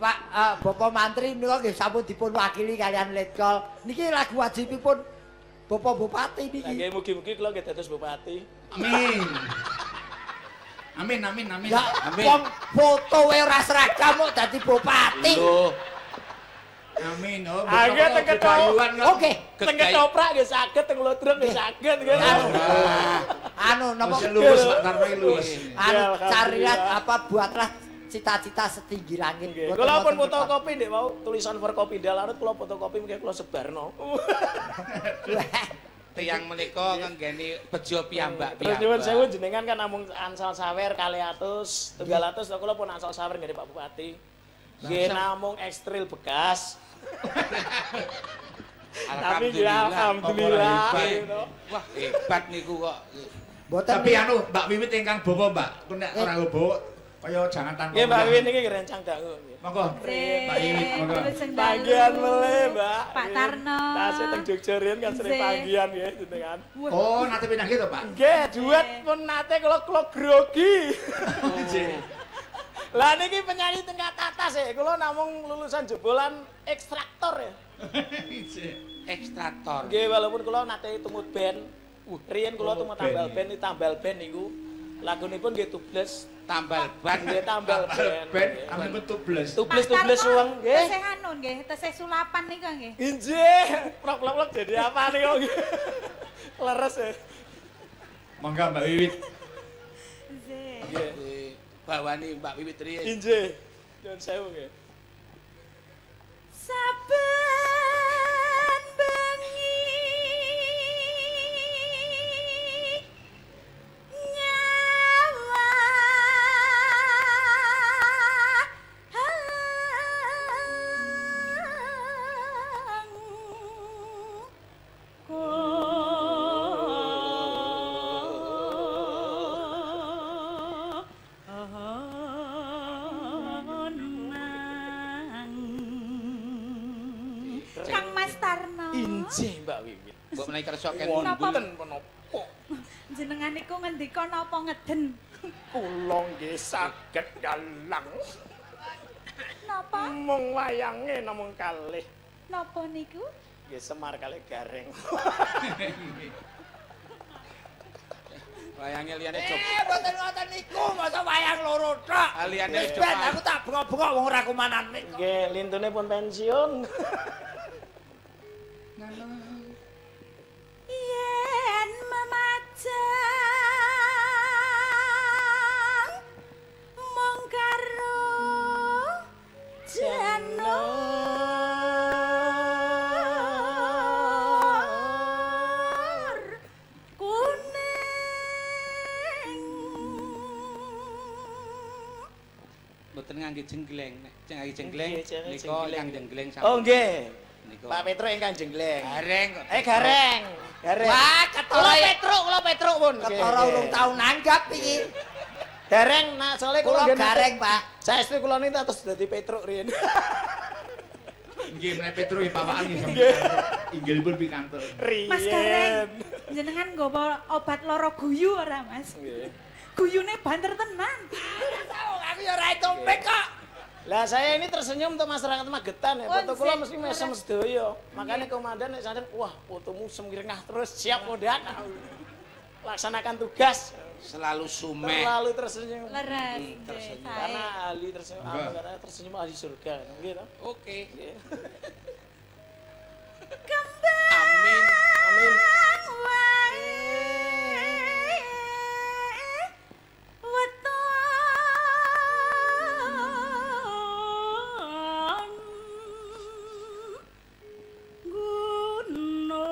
Pak Bapak Mantri menika nggih sampun dipun wakili kalian Letkol. Niki lagu wajibipun Bapak Bupati niki. Nggih, mugi-mugi kula nggih dados bupati. Amin. Amin amin amin. Ya, amin. Wong foto wae ora seragam kok dadi bupati. Lho. Amin. Oh, agak teng ketoprak. Oke. Teng ketoprak nggih saged, teng lodrong nggih saged nggih. Anu napa luwes Pak Tarno luwes. Anu carilah apa buatlah cita-cita setinggi langit. Kula pun fotokopi ndek mau tulisan Forkopimda Lanut kula fotokopi mengke kula sebarno. Tiyang menika ngenggeni bejo piyambak-piyambak. Terus nyuwun sewu jenengan kan namung ansal sawer 200, 300 kula pun ansal sawer nggih Pak Bupati. Nggih namung ekstril bekas. Tapi alhamdulillah. Wah, hebat niku kok. Tapi anu Mbak Wiwit ingkang bawa Mbak, ku nek ora bawa kaya jangan tanpa. Nggih Mbak Wiwit niki rencang dangu. Monggo. Mbak Wiwit monggo. Panggihan melih Mbak. Pak Tarno. Tasih teng Jogja riyen kan sering panggihan nggih jenengan. Oh, nate pinanggih to Pak? Nggih, duet pun nate kula kula grogi. Lah niki penyanyi tingkat atas ya, kula namung lulusan jebolan ekstraktor ya. Ekstraktor. Nggih, walaupun kula nate tumut band. Riyen kula tumut tambal band, tambal band niku. Lagunipun nggih tubles, tambal ban, nggih tambal band. Band ampun tubles. Tubles-tubles wong nggih. Tesih anu nggih, tesih sulapan niku nggih. Injih, plok-plok jadi apa niku nggih. Leres ya. Monggo Mbak Wiwit. Nggih. Nggih. Bawani Mbak Wiwit riyin. Injih. Nyuwun sewu nggih. Saben bengi nyawa Kang Mas Tarno. Injih Mbak Wiwit. Mbok menawi kersa ken Wonten menapa? Jenengan niku ngendika napa ngeden? Kula nggih saged dalang. Napa? Mung wayange namung kalih. Napa niku? Nggih Semar kalih Gareng. Wayange liyane coba. Mboten ngoten niku, masa wayang loro tok. Liyane Wis ben aku tak bengok-bengok wong ora kumanan nek. Nggih, lintune pun pensiun. Yen memajang mung karo janur kuning. Mboten ngangge jenggleng, nek ngangge jenggleng Nggih, nika ingkang jenggleng sampun. Oh nggih. Niku. Pak Petro ingkang jenggleng. Gareng kok. Gareng. Gareng. Wah, ketara kula Petruk pun. Ketara urung tau nanggap iki. Gareng, nah soalnya Kula nggih gareng, Pak. Saestu kula niki terus dadi Petruk riyin. Nggih menawi Petruk nggih papakan nggih. Inggilipun pikantuk. Mas Gareng, jenengan nggawa obat loro guyu ora, Mas? Nggih. Guyune banter tenan. Aku ya ora entuk kok. Lah saya ini tersenyum untuk masyarakat Magetan ya. Foto kula mesti mesem sedaya. Makanya komandan nek santen, wah fotomu semringah terus, siap komandan. Laksanakan tugas. Selalu sumeh. Terlalu tersenyum. Leres. Tersenyum. Karena ahli tersenyum, karena tersenyum ahli surga. Nggih to? Oke. Kembang Amin. Amin. wae weton gunung.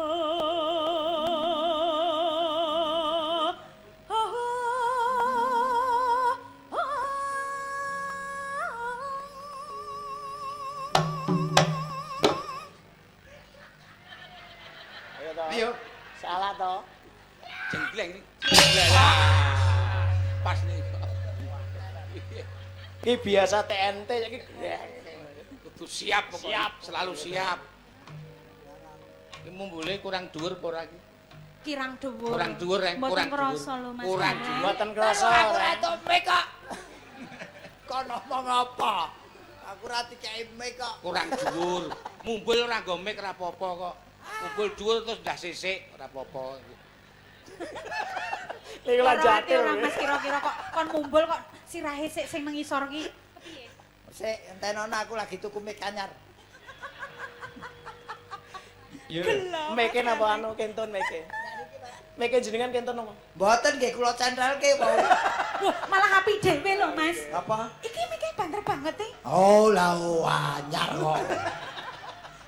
Ayo to. Ayo. Salah to. Jenggleng. Lah. Pas nih. Iki biasa TNT iki. Kudu siap pokoknya. Siap. Selalu siap. Iki mumbule kurang dhuwur apa ora iki? Kirang dhuwur. Kurang dhuwur, Reng. Mboten Kurang dhuwur. krasa lho Mas. Kurang Gareng. dhuwur. Mboten krasa. Aku ora entuk mic kok. Kon ngomong apa? Aku ora dikeki mic kok. Kurang dhuwur. Mumbul ora nggo mic ora apa-apa kok. Mumbul dhuwur terus ndah sisik ora apa-apa. Niku lah Ora ati jatil. ora Mas kira-kira kok kon mumbul kok sirahe sik sing nang ngisor ki. Kepiye? Sik entenono aku lagi tuku mic anyar. Iya. Meke napa anu kentun meke? Meke jenengan kentun napa? Mboten nggih kula centelke wae. Wah, malah api dhewe lho Mas. Apa? Iki meke banter banget e. Oh lah oh, anyar kok.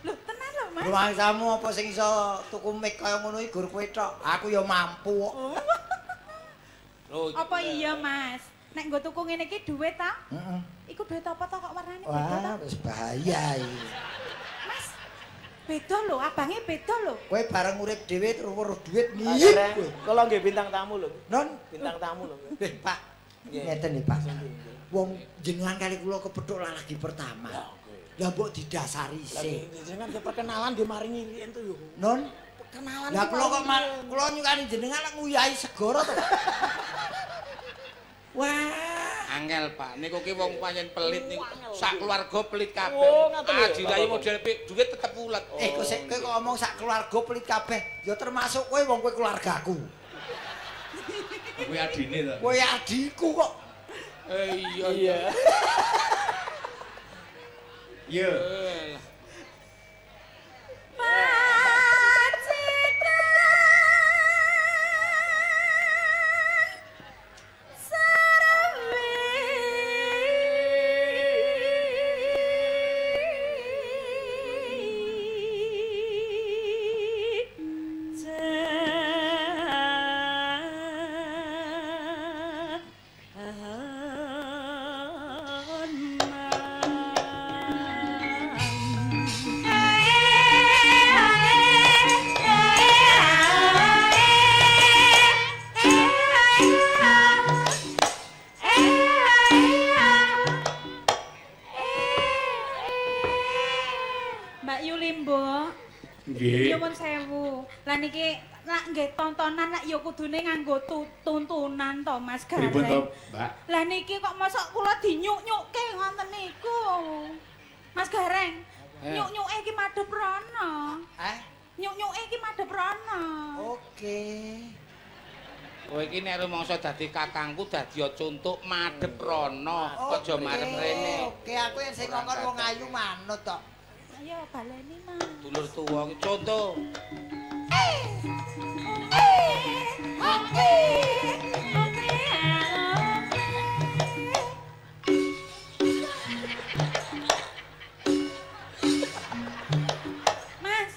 Lho tenan lho Mas. Rumangsamu apa sing iso tuku mic kaya ngono iki gur kowe tok. Aku ya mampu kok. Lho, Apa iya Mas? Nek nggo tuku ngene iki duit ta? Heeh. Iku duit apa to kok warnane beda ta? Wah, wis bahaya iki. Mas, beda lho, abange beda lho. Kowe bareng urip dhewe terus weruh duit ngiyip Gareng. kowe. Kula nggih bintang tamu lho. Non, Bintang tamu lho. Pak. Ngeten lho, Pak. Wong jenengan kali kula kepethuk lah lagi pertama. Lah mbok didasari Lah sik. jenengan nggih perkenalan nggih maringi riyen to yo. Non, Perkenalan. lah kula kok kula nyukani jenengan lak nguyahi segara to. Wah, angel Pak. Niku ki wong pancen pelit niku. Sak keluarga pelit kabeh. Oh, ngaten lho, Adirayu Bapak. model duit tetep ulet. eh kok sik kowe kok ngomong sak keluarga pelit kabeh, ya termasuk kowe wong kowe keluargaku. Kowe adine to. Kowe adikku kok. Iya Iya. Iya. Eh, Pacitan. Lah niki lak nggih tontonan lak ya kudune nganggo tuntunan to Mas Gareng. Pripun to, Mbak? Lah niki kok mosok kula dinyuk-nyukke ngoten niku. Mas Gareng, nyuk-nyuke iki madhep rono. Eh? Nyuk-nyuke iki madhep rono. Oke. Kowe iki nek rumangsa dadi kakangku dadi contuk madhep rono, aja marep rene. Oke, aku yen sing ngongkon wong ayu manut to. Ayo baleni, Mas. Dulur tuwa iki contoh. Oke. Oke. Mas.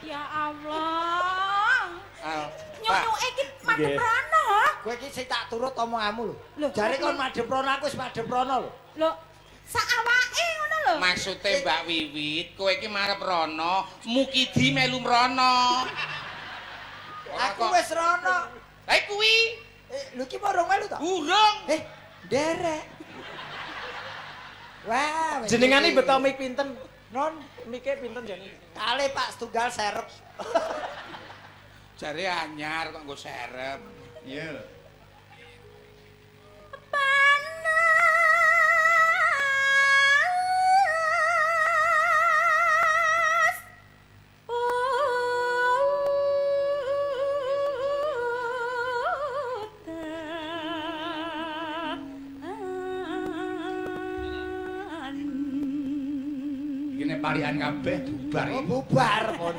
Ya Allah. Nyuk-nyuke iki madhep rono. Kowe iki sing tak turut omonganmu lho. Jare kon madhep rono aku wis madhep rono lho. Lho, sak awake ngono lho. Maksude Mbak Wiwit, kowe iki marep rono, mukidi melu mrono. Aku wis rono. Lah kuwi. Lho iki urung melu to? Urung. Nderek. Wah, jenengane beto mik pinten? Non, mike pinten jane? Kale Pak setunggal serep. Jare anyar kok nggo serep. Iya. Panas. Udan. Iki nek parikan kabeh bubar iki. Oh, bubar pun.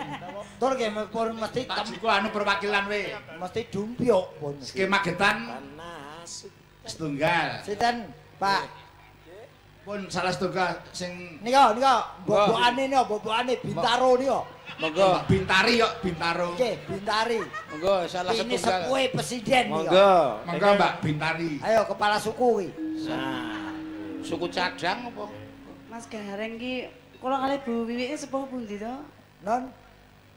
Tur nggih pun mesti tak jiku anu perwakilan we. Mesti dumpyuk pun. Skema Magetan setunggal. Sinten, Pak? Pun salah setunggal sing nika nika mbok-mbokane nika, mbok-mbokane Bintaro nika. Monggo. Bintari yo Bintaro. Nggih, Bintari. Monggo salah Ini setunggal. sepuhe presiden nika. Monggo. Monggo Mbak Bintari. Ayo kepala suku iki. Nah, suku cadang apa? Mas Gareng ki kula kalih Bu Wiwik sepuh pundi to? Non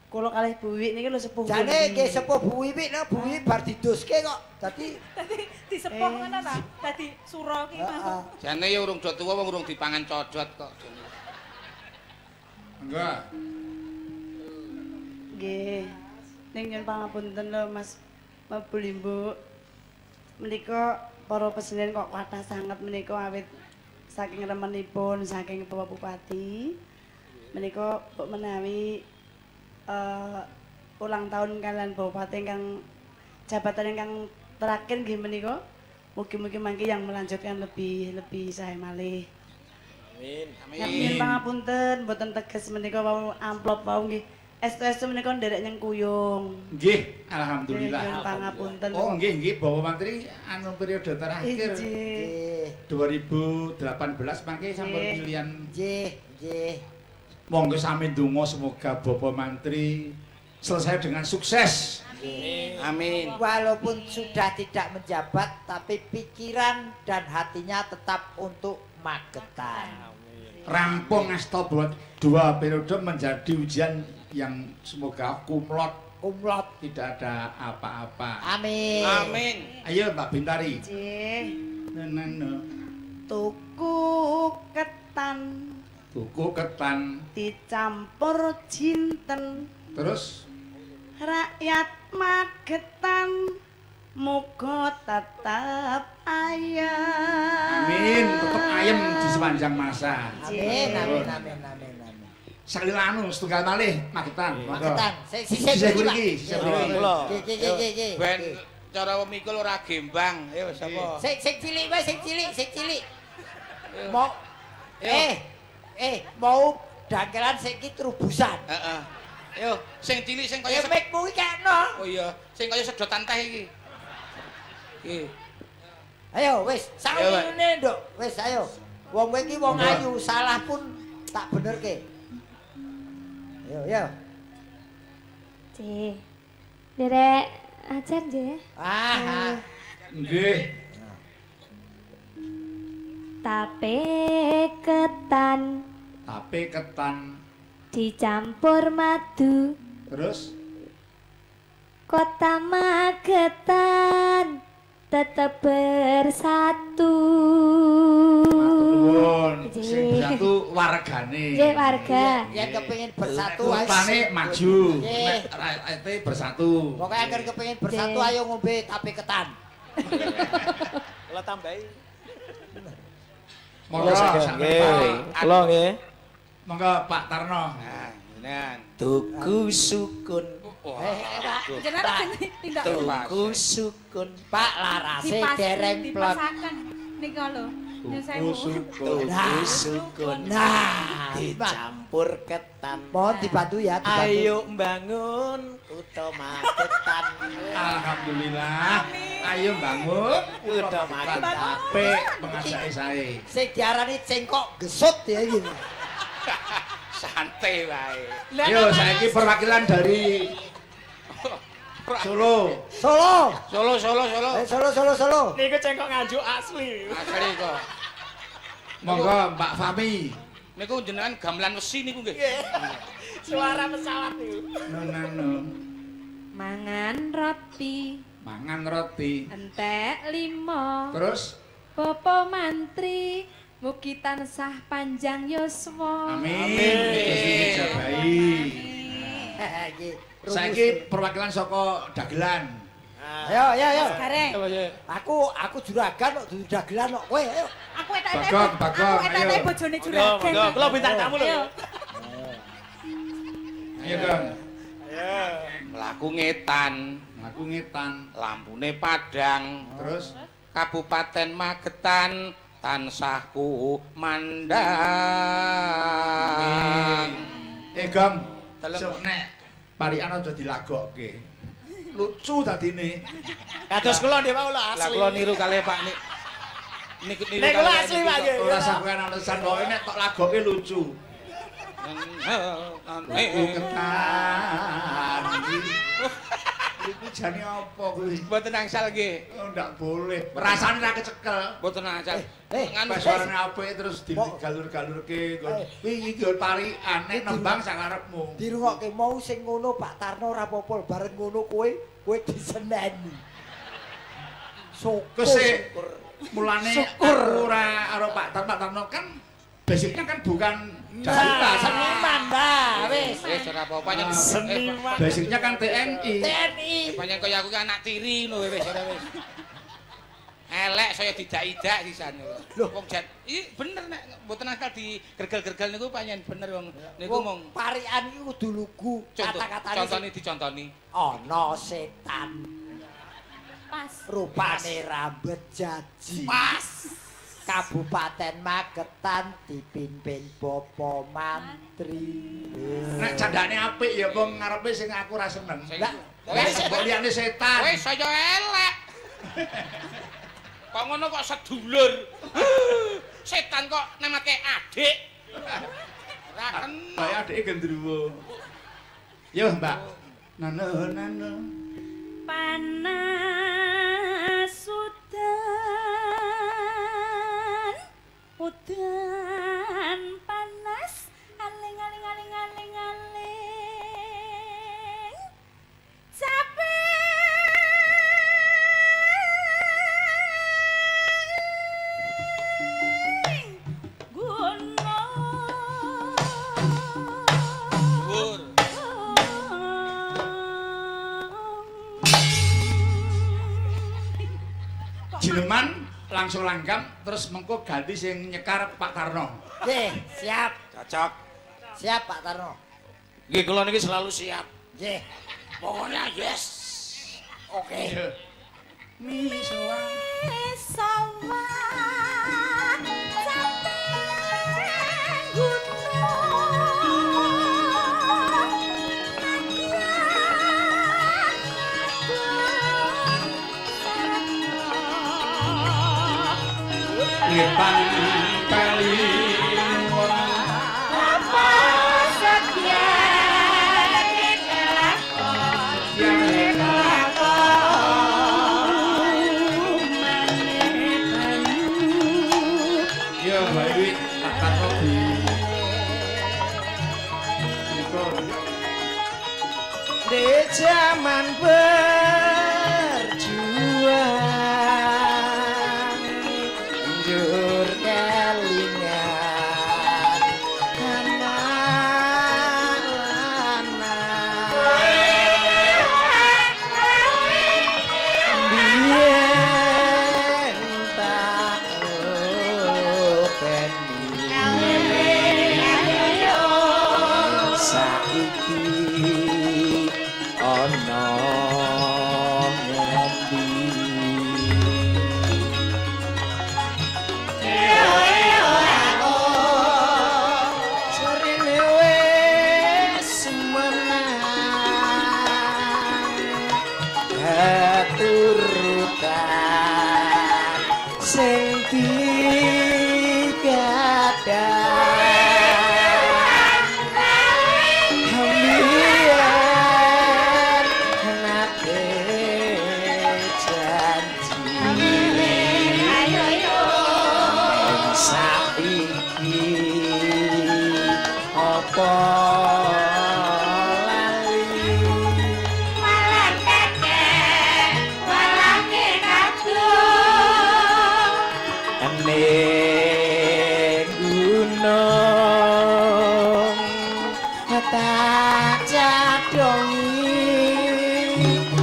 kula kalih Bu Wiwik niki lho sepuh. Jane nggih sepuh Bu Wiwik lho, Bu Wiwik bar diduske kok. Dadi dadi disepuh ngono ta? Dadi sura ki mau. Jane ya urung do tuwa wong urung dipangan codot kok. Monggo. Nggih. Ning nyuwun pangapunten lho Mas Bu Limbuk. Menika para presiden kok kathah sanget menika awit saking remenipun saking Bapak Bupati. Menika mbok menawi ulang tahun kalian Bupati ingkang jabatan ingkang terakhir nggih menika mugi-mugi mangke yang melanjutkan lebih sae malih. Amin. Amin. Pangapunten mboten teges menika wau amplop wau nggih. Estu-estu menika nderek nyengkuyung. Nggih, alhamdulillah. Pangapunten. Oh nggih nggih Bapak Menteri anu periode terakhir. Nggih. 2018 mangke sampun pilihan. Nggih, nggih. Monggo sami ndonga semoga Bapak Menteri selesai dengan sukses. Amin. Amin. Walaupun sudah tidak menjabat tapi pikiran dan hatinya tetap untuk Magetan. Rampung asta buat 2 periode menjadi ujian yang semoga kumlot tidak ada apa-apa. Amin. Amin. Ayo Mbak Bintari. Nggih. Tuku ketan. Tuku ketan dicampur jinten. Terus rakyat Magetan muga tetep ayem. Amin, tetep ayem di sepanjang masa. Amin, amin, amin, amin, amin. Sekali anu setunggal malih Magetan. Magetan. Sisih mriki, sisih mriki. Nggih, nggih, nggih. Ben cara mikul ora gembang. Ayo sapa? Sing sing cilik wae, sing cilik, sing cilik. Mau mau dagelan sing iki trubusan. Heeh. Ayo, sing cilik sing kaya mikmu iki kekno. Oh iya, sing kaya sedotan teh iki. Iki. Ayo wis, sakwene Nduk. Wis ayo. Wong kowe iki wong ayu, salah pun tak benerke. Ayo, yo. Nggih. Nderek ajar nggih. Ah. Nggih. Tape ketan. Tape ketan. Dicampur madu. Terus kota Magetan tetep bersatu. Matur nuwun. Nuwun. Sing bersatu wargane. Nggih, warga. Yen kepengin bersatu ayo kotane maju. Nek rakyate bersatu. Pokoke angger kepengin bersatu ayo ngombe tape ketan. Kula tambahi. Monggo nggih. Kula nggih. Monggo Pak Tarno. Nah, jenengan. Tuku sukun. Jenengan tindak tuku sukun. Pak larase dereng plot. Dipasaken nika lho. Tuku sukun. Tuku sukun. Nah, dicampur ketan. Mohon dibantu ya, dibantu. Ayo mbangun kutha Magetan. Alhamdulillah. Ayo bangun kutha Magetan. Apik pengajake sae. Sing diarani cengkok gesut ya iki. Santai wae. Yo saiki perwakilan dari Solo. Solo. Solo Solo Solo. Solo Solo Solo. Niku cengkok Nganjuk asli. Asli kok. Monggo Mbak Fami. Niku jenengan gamelan wesi niku nggih. Suara pesawat niku. No. Mangan roti. Mangan roti. Entek 5. Terus Bapak Mantri mugi tansah panjang yuswa. Amin. Gusti dijabahi. Saiki perwakilan saka dagelan. Ayo ayo ayo. Gareng. Aku juragan kok dudu dagelan kok kowe ayo. Aku etak-etak. Aku etak-etak bojone juragan. Monggo, kula bintang tamu lho. Ayo, Kang. Ayo. Mlaku ngetan, mlaku ngetan, lampune padang. Terus Kabupaten Magetan tansah ku mandang. Gong, sok nek parikan aja dilagokke. Lucu dadine. Kados kula nggih Pak kula asli. Lah kula niru kalih Pak nik. Niku niru. Nek kula asli Pak nggih. Ora sampeyan alasan pokoke nek tok lagokke lucu. Tuku ketan. Iku jane apa kuwi? Mboten angsal nggih. Oh, ndak boleh. Rasane ra kecekel. Mboten angsal. Nganu suarane apik terus digalur-galurke nggon. Kuwi iki nggon parikan nek nembang sakarepmu. Dirungokke mau sing ngono Pak Tarno ora apa-apa bareng ngono kowe kowe diseneni. Syukur. Mulane aku ora karo Pak Tarno, Pak Tarno kan basicnya kan bukan Jakarta, seniman dah wis. Wis ora apa-apa nyen seniman. Basicnya kan TNI. TNI. Pancen kaya aku ki anak tiri ngono wis ora wis. Elek saya didak-idak sisan. Lho wong jan iki bener nek mboten asal digregel-gregel niku pancen bener wong niku mung parikan iki kudu lugu kata-katane. Contone dicontoni. Ana setan. Pas. Rupane rambut jaji. Pas. Kabupaten Magetan dipimpin Bapak Mantri. Nek candane apik ya wong ngarepe sing aku ora seneng. Lah wis mbok liyane setan. Wis saya elek. Kok ngono kok sedulur. Setan kok namake adik. Ora kena. Kaya adike gendruwo. Yo, Mbak. Nano nano. Panas udan. Udan panas aling aling aling aling aling capek gunung. Jileman langsung langgam terus mengko ganti sing nyekar Pak Tarno. Nggih, siap. Cocok. Siap Pak Tarno. Nggih, kula niki selalu siap. Nggih. Pokoknya yes. Oke. Misowa. Misowa. Ngetan kali apa setia kelakon ya Mbak Iwi tak takoki di zaman berjuang njur kelingan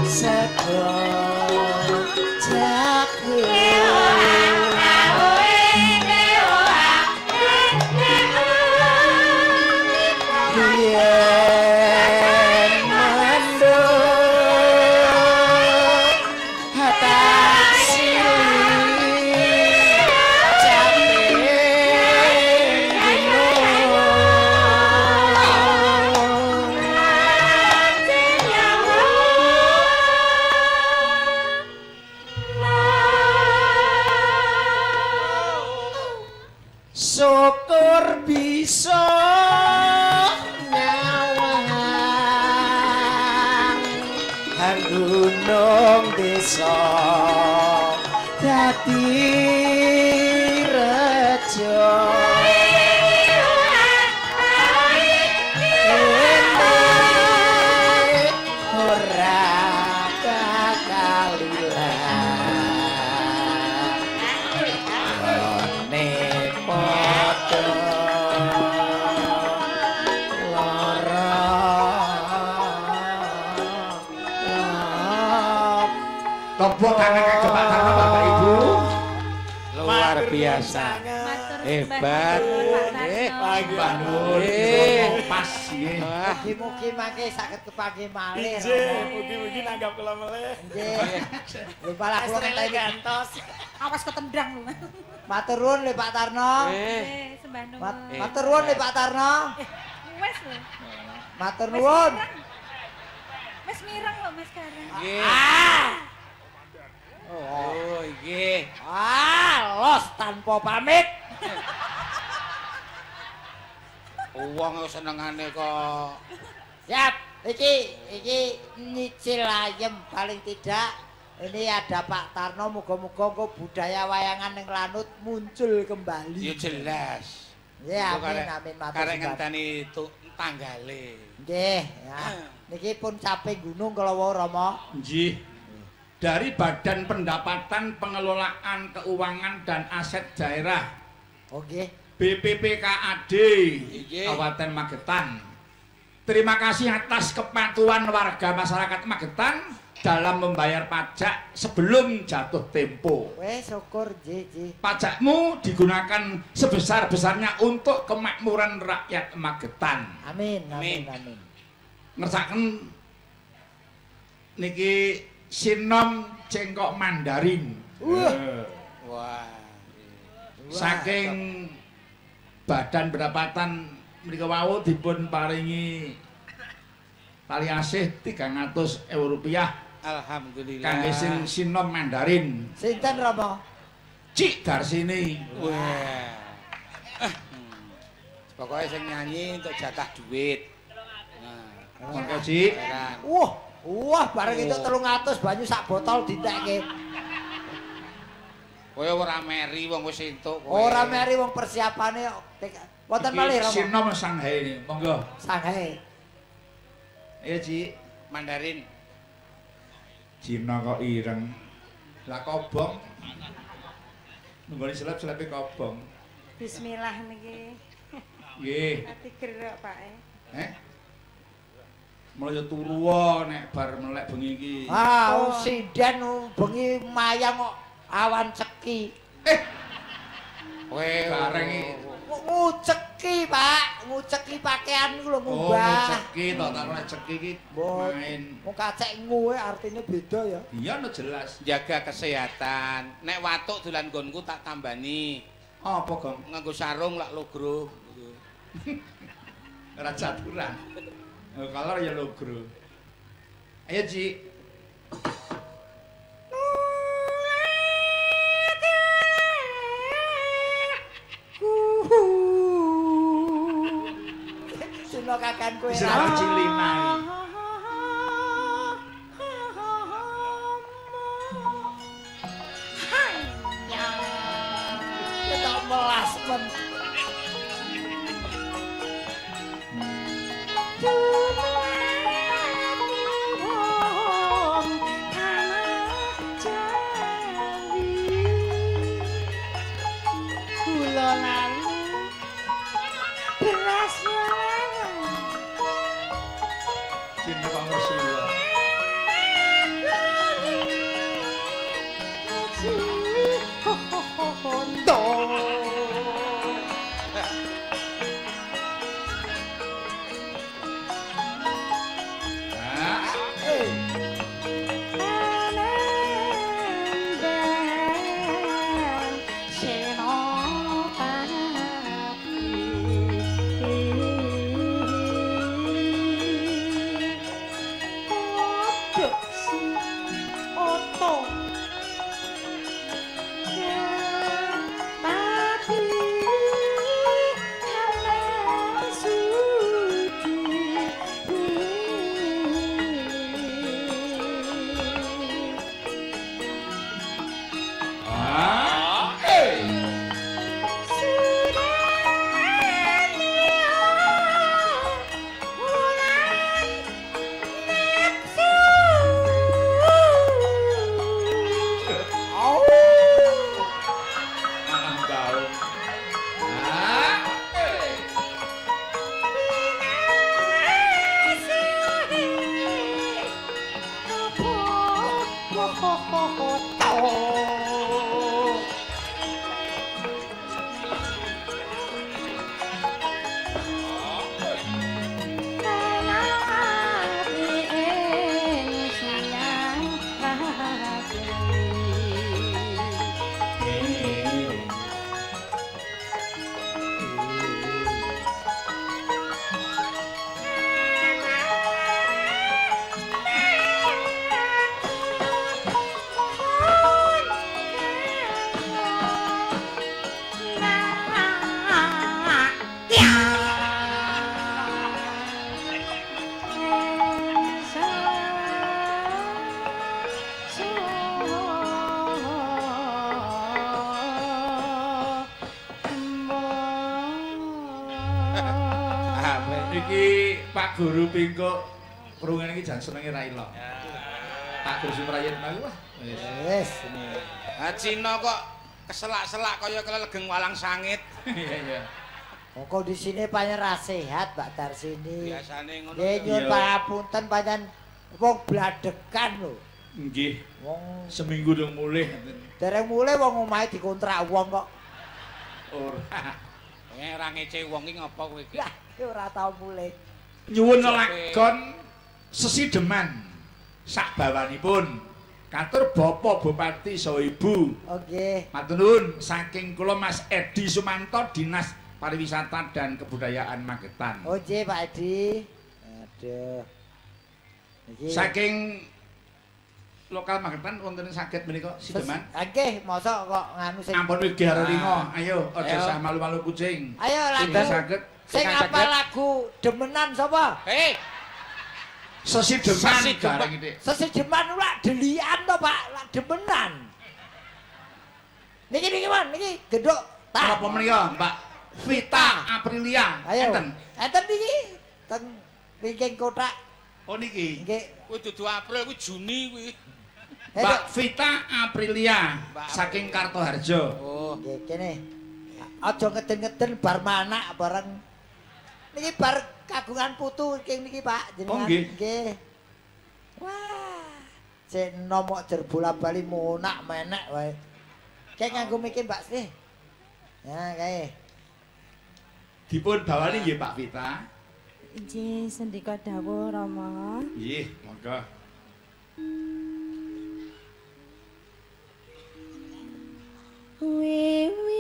Sego jagung yen mendung tak silih caping gunung. Syukur bisa nyawang gunung desa dadi rejo. Ora bakal ilang ne padha lara. Tepuk tangan kagem Pak Tarno Bapak Ibu. Luar biasa. Hebat. Mbah Nur, pas nggih. Mugi-mugi mangke saged kepanggih malih. Nggih, mugi-mugi nanggap kula melih. Nggih. Lho malah kula ngenteni gantos. Awas ketendang lho. Matur nuwun lho Pak Tarno. Nggih, sembah nuwun. Matur nuwun lho Pak Tarno. Wes lho. Matur nuwun. Wis mireng lho Mas Gareng. Nggih. Oh, nggih. Ah, los tanpa pamit. Wong senengane kok. Siap, iki nyicil ayem paling tidak. Ini ada Pak Tarno, muga-muga engko budaya wayangan ning Lanut muncul kembali. Ya jelas. Ya, amin amin matur. Karek ngenteni tanggale. Nggih, ya. Niki pun caping gunung kala wau Rama. Nggih. Dari Badan Pendapatan Pengelolaan Keuangan dan Aset Daerah. Oh nggih. BPPKAD Kabupaten Magetan. Terima kasih atas kepatuhan warga masyarakat Magetan dalam membayar pajak sebelum jatuh tempo. Wes syukur nggih. Pajakmu digunakan sebesar-besarnya untuk kemakmuran rakyat Magetan. Amin amin amin. Ngersaken niki sinom cengkok Mandarin. Wah. Wah. Saking Badan Pendapatan mriko wau dipun paringi tali asih 300.000 rupiah. Alhamdulillah. Kangge sinom Mandarin. Sinten Rama? Cik Darsini. Wah. Pokoke sing nyanyi untuk jatah duit. Nah, monggo Cik. Wah, wah bareng itu 300 banyu sak botol dintekke. Kowe ora meri wong wis entuk kowe. Ora meri wong persiapane wonten malih Rama. Sinom Shanghai monggo. Shanghai. Ayo Cik, Mandarin. Cina kok ireng. Lah kobong. Nunggoni seleb-selepe kobong. Bismillah niki. Nggih. Ati gerak Pak. Eh? Mulya turu nek bar melek bengi iki. Ah, sinden bengi mayang kok awan ceki. Kowe bareng iki nguceki, Pak. Nguceki pakaian iku lho ngumbah. Oh, nguceki to, tak ora ceki iki main. Wong kacek nguwe artine beda ya. Iya no jelas. Jaga kesehatan. Nek watuk dolan nggonku tak tambani. Apa, Gong? Nganggo sarung lak logro. Ora caturan. Kalau ya logro. Ayo, Cik. Sino kakan kowe. Sino Cilina. Ketok melas men. Cinta Kang Rasulullah. Jihondo. Iki Pak Guru Pingkuk krungene iki jan senenge ra ilok. Pak Guru Suprayitno iki wah wis. Wis. Ha Cina kok keselak-selak kaya kelegeng walang sangit. Iya iya. Wong kondisine pancen ra sehat Mbak Darsini. Biasane ngono. Nggih nyuwun pangapunten pancen wong bladekan lho. Nggih. Wong seminggu dong mulih. Dereng mulih wong omahe dikontrak wong kok. Ora. Ora ngece wong iki ngopo kowe iki? Lah, ora tau mulih. Nyuwun lelagon sesideman sak bawanipun katur Bapak Bupati saha Ibu. Oke. Matur nuwun saking kula Mas Edi Sumanto Dinas Pariwisata dan Kebudayaan Magetan. Oh nggih Pak Edi. Aduh. Niki saking lokal Magetan wonten saged menika sideman. Nggih, mosok kok nganu sing ampun wigih ringa. Ayo aja sah malu-malu kucing. Ayo lagu saged sing apa lagu demenan sapa? Hei. Sesideman bareng iki. Sesideman lak delian to, Pak, lak demenan. Niki niki Man, niki genduk. Napa menika, Mbak Vita Aprilia. Enten. Enten niki teng wingking kotak. Oh niki. Nggih. Kuwi dudu April kuwi Juni kuwi. Mbak Vita Aprilia saking Kartoharjo. Oh, nggih kene. Aja ngeden-ngeden bar manak bareng. Niki bar kagungan putu niki Pak jenengan. Oh nggih. Nggih. Wah. Sik enom kok jer bola-bali monak menek wae. Kayak nganggo mikir Mbak Sri. Ya kae. Dipun bawani nggih Pak Vita. Nggih, sendika dawuh Rama. Nggih, monggo. Wiwitane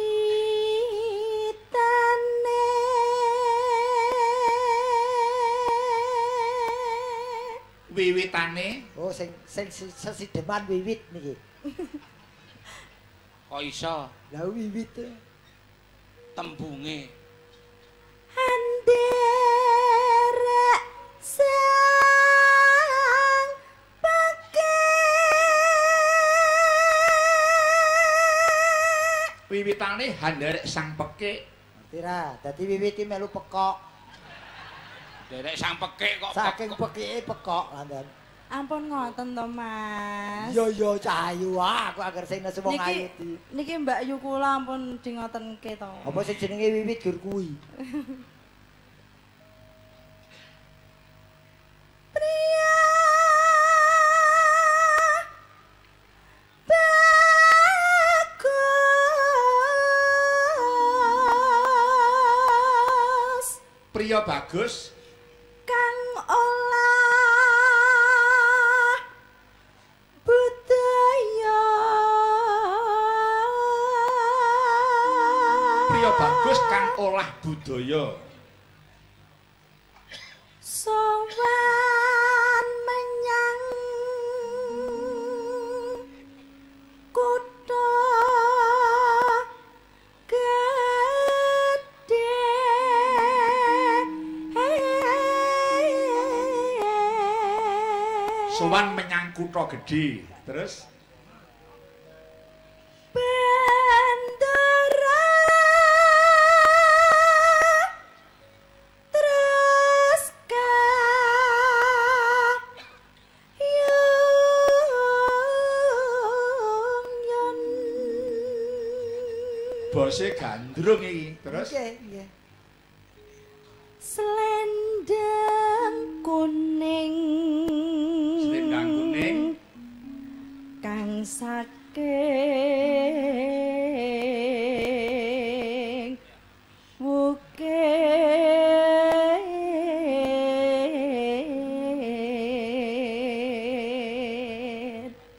wiwitane oh sing sing sesideman wiwit niki. Kok iso? Lah wiwit tembunge anderek sang pekik. Wiwitane handerek sang pekik. Ngerti ra? Dadi wiwiti melu pekok. Derek sang pekik kok saking pekike pekok landan. Ampun ngoten to, Mas. Yo yo cahayu aku angger sing nesu wong ayu di. Niki Mbak Yu kula ampun di ngotenke to. Apa sing jenenge wiwit gur kuwi? Pria Priya bagus kang olah budaya. Priya bagus kang olah budaya. Sowan menyang kutha gedhe. Sowan menyang kutha gedhe. Terus Bendera terus kayung bose gandrung iki. Terus Nggih, nggih. Selendang kuning. Selendang kuning kang saking wukir.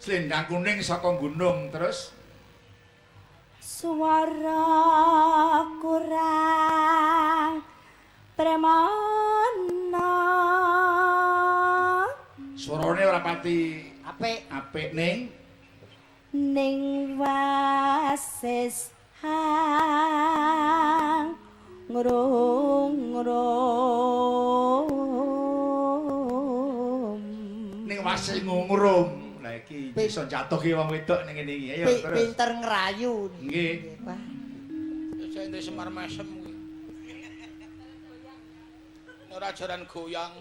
Selendang kuning saka gunung. Terus Suara kurang premana. Suarane ora pati Apik. Apik ning ning wasis hang ngrung-ngrung. Ning wasis ngungrum. Lah iki iso jatuh ki wong wedok ning ngene iki. Ayo terus. Pinter ngrayu. Nggih. Wah. Saya ndek Semar Mesem kuwi. Ora jaran goyang.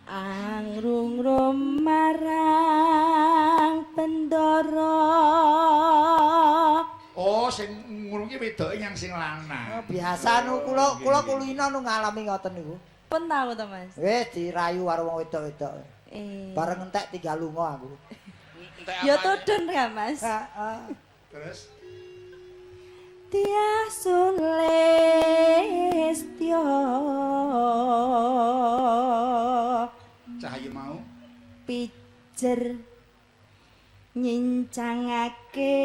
Angrungrum marang Bendara. Oh, sing ngurung ki wedoke nyang sing lanang. Oh, biasa nu kula kula kulino nu ngalami ngoten niku. Pun tau to, Mas? Wis dirayu karo wong wedok-wedok. Bareng entek tinggal lunga aku. Entek Ya tudun ya, Mas. Heeh. Terus Tiah Sulistyo. Cahaya mau pijer nyincangake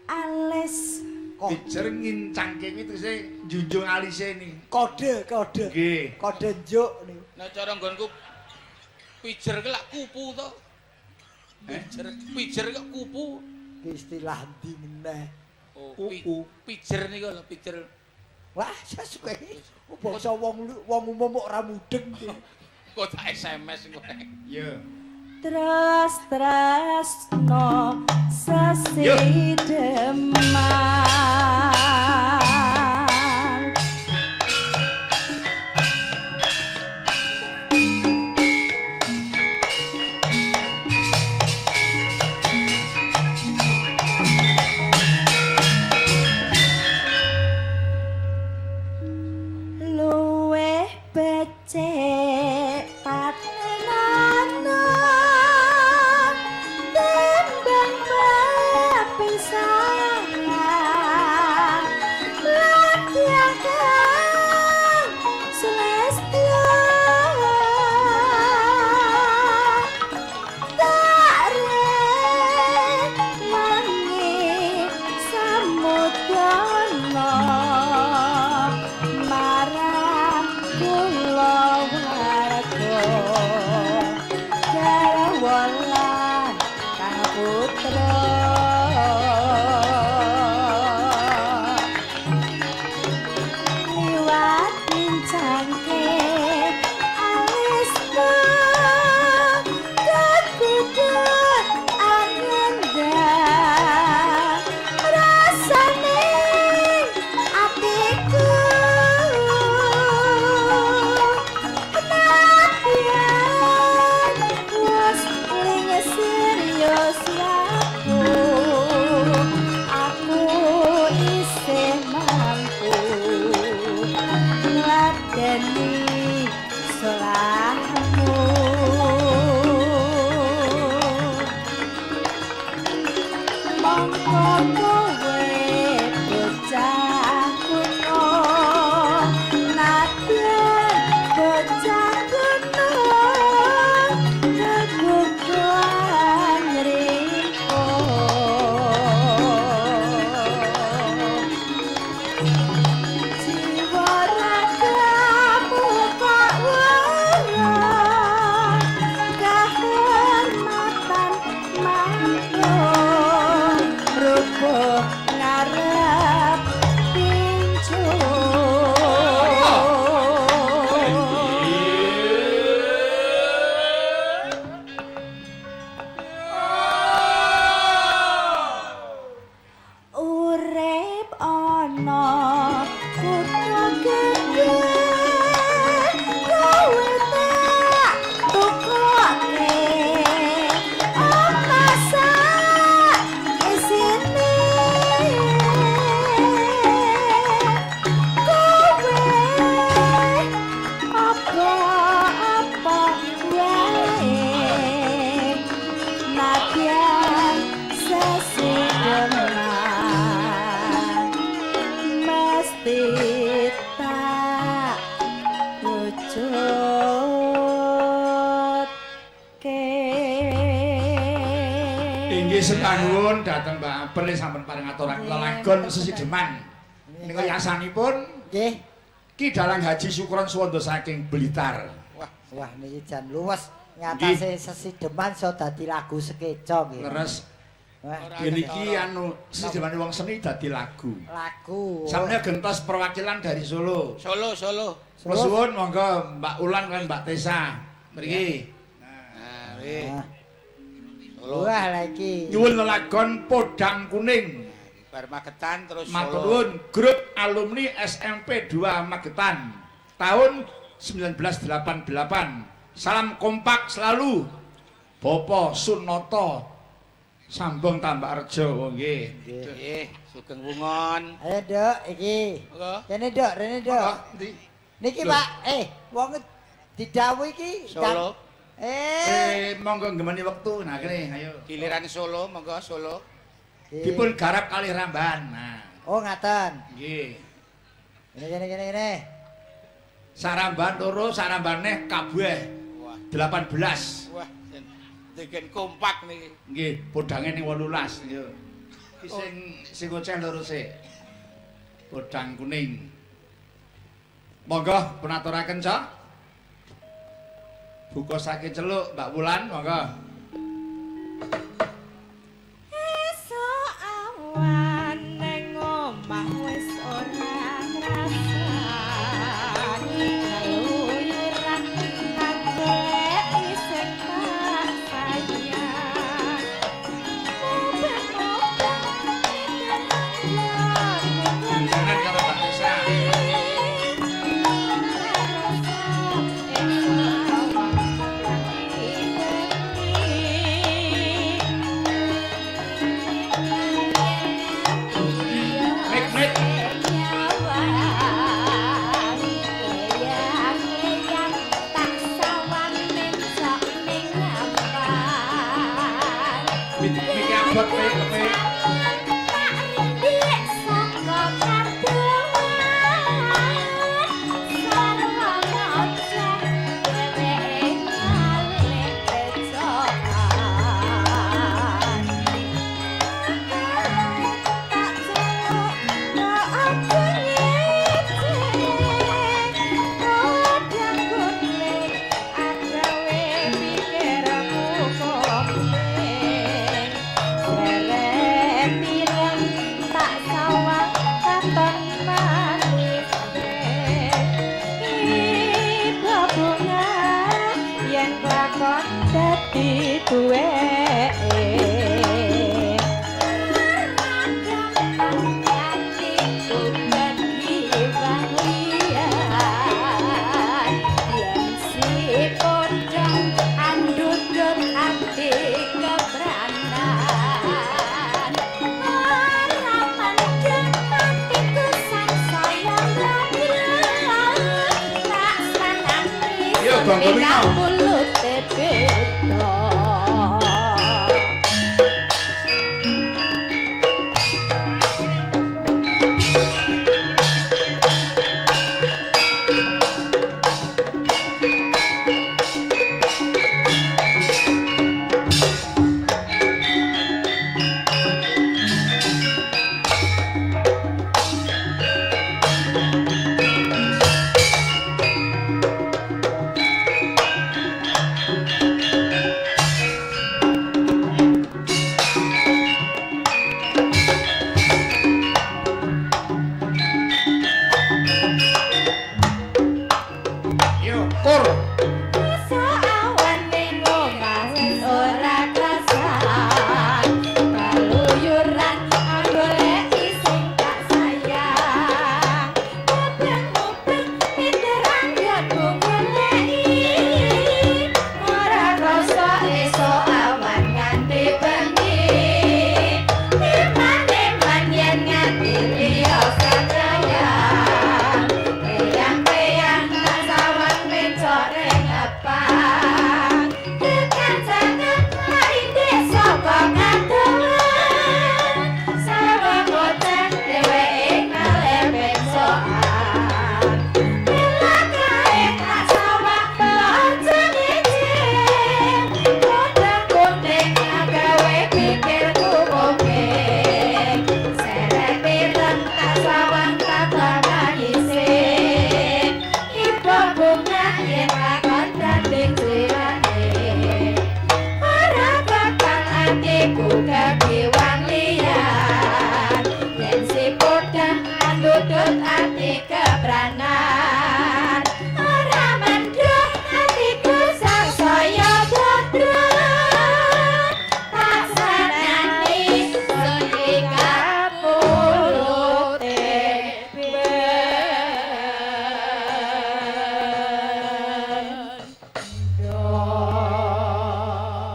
alis. Pijer ngincangke kuwi terus njunjung alise ni. Kode, kode. Nggih. Kode njuk niku. Nek cara nggonku pijer ki lak kupu to. Pijer, pijer kok kupu. Istilah ndi meneh? Oh, pijer niku lho, pijer. Wah, sesuke. Bangsa wong wong umum kok ora mudeng. Kok tak SMS engko. Iya. Terus tresno sesideman. Luwih becik patenono timbang pepisahan. Inggih sembah dhateng Mbak April sampun paring aturaken lelagon sesideman. Menika yasanipun nggih Ki Dalang Haji Sukron Suwanda saking Blitar. Wah, wah niki jan luwes ngatasé sesideman iso dadi lagu sekeca nggih. Leres. Niki anu sesidemane wong seni dadi lagu. Lagu. Sampeyan gentos perwakilan dari Solo. Solo, Solo. Kula suwun monggo Mbak Ulan lan Mbak Tesa. Mriki. Nah, nggih. Solo. Wah, lha iki. Nyuwun lelagon Podang Kuning. Bar Magetan terus Solo. Matur nuwun grup alumni SMP 2 Magetan tahun 1988. Salam kompak selalu. Bapak Sunoto Sambung Tambak Rejo nggih. Nggih, sugeng wungon. Ayo, Nduk, iki. Kene, Nduk, rene, Nduk. Niki, Pak, wong didhawuhi iki Solo. Monggo ngemeni wektu. Nah, kene ayo. Giliran Solo, monggo Solo. Dipun garap kalih rambahan. Nah. Oh, ngaten. Nggih. Kene kene kene. Sarambahan loro, sarambahan neh kabeh. 18. Wah, degen kompak niki. Nggih, podange ning 18. Yo. Iki sing sing oceh loro sik. Podang kuning. Monggo pun aturaken, Cok. Buka saking celuk Mbak Wulan, monggo. Esuk awan ning omah wis ora krasan. Keluyuran goleki sing tak sayang. Mubeng-mubeng Jangan karo Mbak Tesa.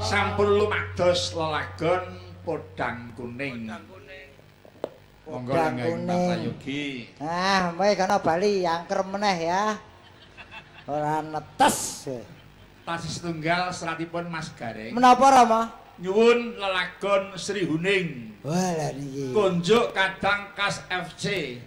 Sampun lumados lelagon Podang Kuning. Monggo Podang lenggah Kuning. Prayogi. Ah, kowe kono bali angker meneh ya. Ora netes. Tasih setunggal seratipun Mas Gareng. Menapa Rama? Nyuwun lelagon Sri Huning. Wah, lha niki. Konjuk kadang Kas FC.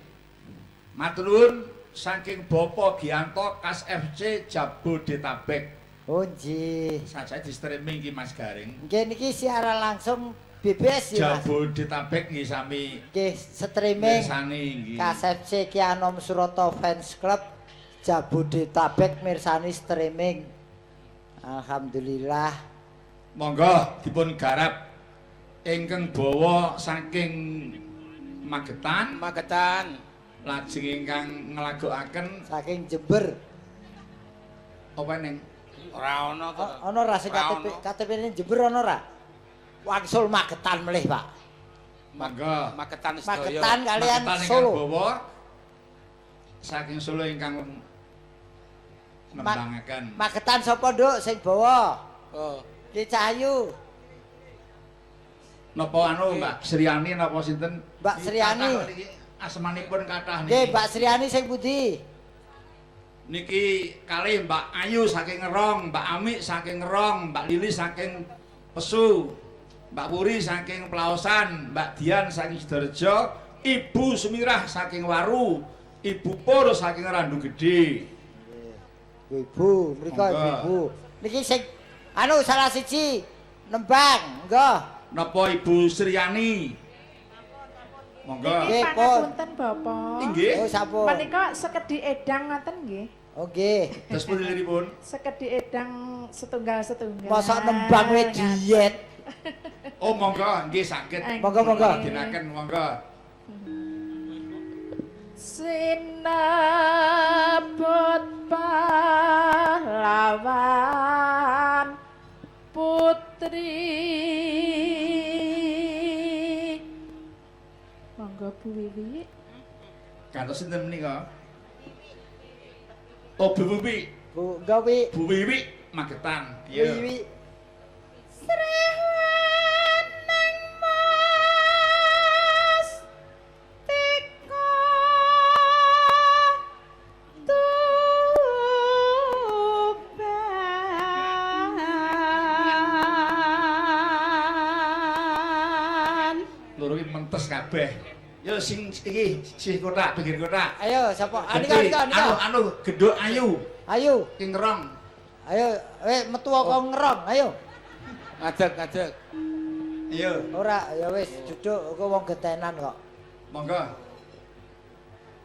Matur nuwun saking Bapak Gianto Kas FC Jabodetabek. Oh nggih. Sajake di streaming iki Mas Gareng. Nggih niki siaran langsung BBS ya Mas. Jabodetabek nggih sami Nggih streaming mirsani nggih. Kas FC Ki Anom Suroto Fans Club Jabodetabek mirsani streaming. Alhamdulillah. Monggo dipun garap ingkang bawa saking Magetan, Magetan. Lajeng ingkang nglagokaken saking Jember. Apa ning? Ora ana to. Ana ra sing Ora KTP ana. KTP-ne Jember ana ra? Wangsul Magetan melih, Pak. Monggo. Magetan sedaya. Magetan kalian Magetan ingkang Solo. bawa saking Solo ingkang nembangaken. Magetan sapa, Nduk, sing bawa? Oh. Ki Cahyu. Napa anu Mbak Sriani napa sinten? Mbak Sriani. Kathah niki asmanipun kathah niki. Nggih, Mbak Sriani sing pundi? Niki kalih Mbak Ayu saking Ngerong, Mbak Amik saking Ngerong, Mbak Lili saking Pesu, Mbak Puri saking Plaosan, Mbak Dian saking Sidoarjo, Ibu Sumirah saking Waru, Ibu Pur saking Randu Gede. Ibu, mriko Monggo. ibu. Niki sing anu salah siji nembang, monggo. Napa Ibu Sriani? Monggo. Niki Nggih, pun. pangapunten Bapak. Inggih. Oh, sampun. Menika sekedhik edang ngoten nggih. Oh, nggih. Terus pundi liripun? Sekedhik edang setunggal-setunggal. Mosok nembang we diet. Oh, monggo nggih saged. Monggo, monggo. Dinaken monggo. Sinebut pahlawan putri. Monggo Bu Wiwi. Kantos sinten menika? Oh, Bu Wiwi. Bu, monggo Wi. Bu Wiwi Magetan. Iya. Wiwi. Sriwaneng Mas Teka Tuban. Loro iki mentes kabeh. Yo sing iki sih kotak pinggir kotak. Ayo sapa? Ah, nika Gede. nika nika. Anu anu genduk ayu. Ayo. Ki ngerong. Ayo, metu kok ngerong, ayo. Ngadeg, ngadeg. Ayo, Ora, ya wis duduk kok wong getenan kok. monggo.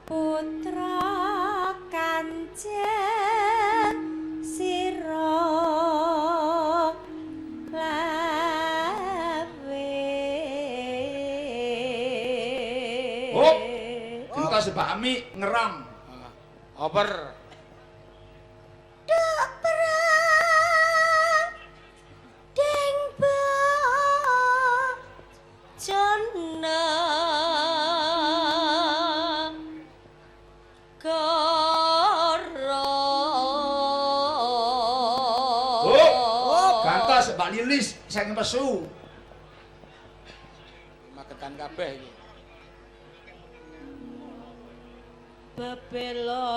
Putra kancen sira lawe. Oh. Gentos Mbak Ami ngerong. Oper. Dok perang deng bojona goro. Oh. Gantos Mbak Lilis saking Pesu. Magetan kabeh iki. Bebelo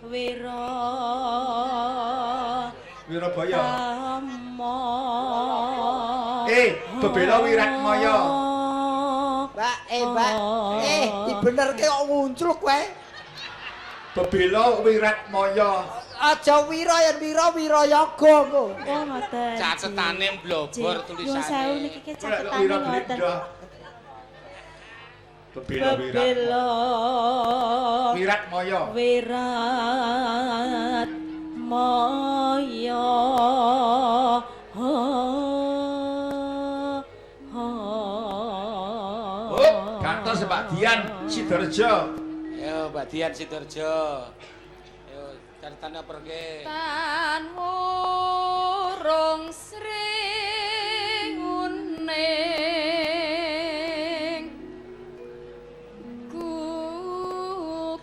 wira Wirabaya. tama. Bebela Wiratmaya. Mbak, Mbak. Dibenerke kok nguncluk kowe. Bebela Wiratmaya. Aja wira yen wira wirayaga engko. Oh, ngoten. Catetane mblobor Nyuwun sewu tulisane. niki ke catetane Wira ngoten. Blenda. Bebela Wirat. Bebela Wiratmaya. Wirat Maya. Oh, gantos Mbak Dian Sidoarjo. Ayo Mbak Dian Sidoarjo. Ayo catetane operke. Tan wurung sri nguning gugur.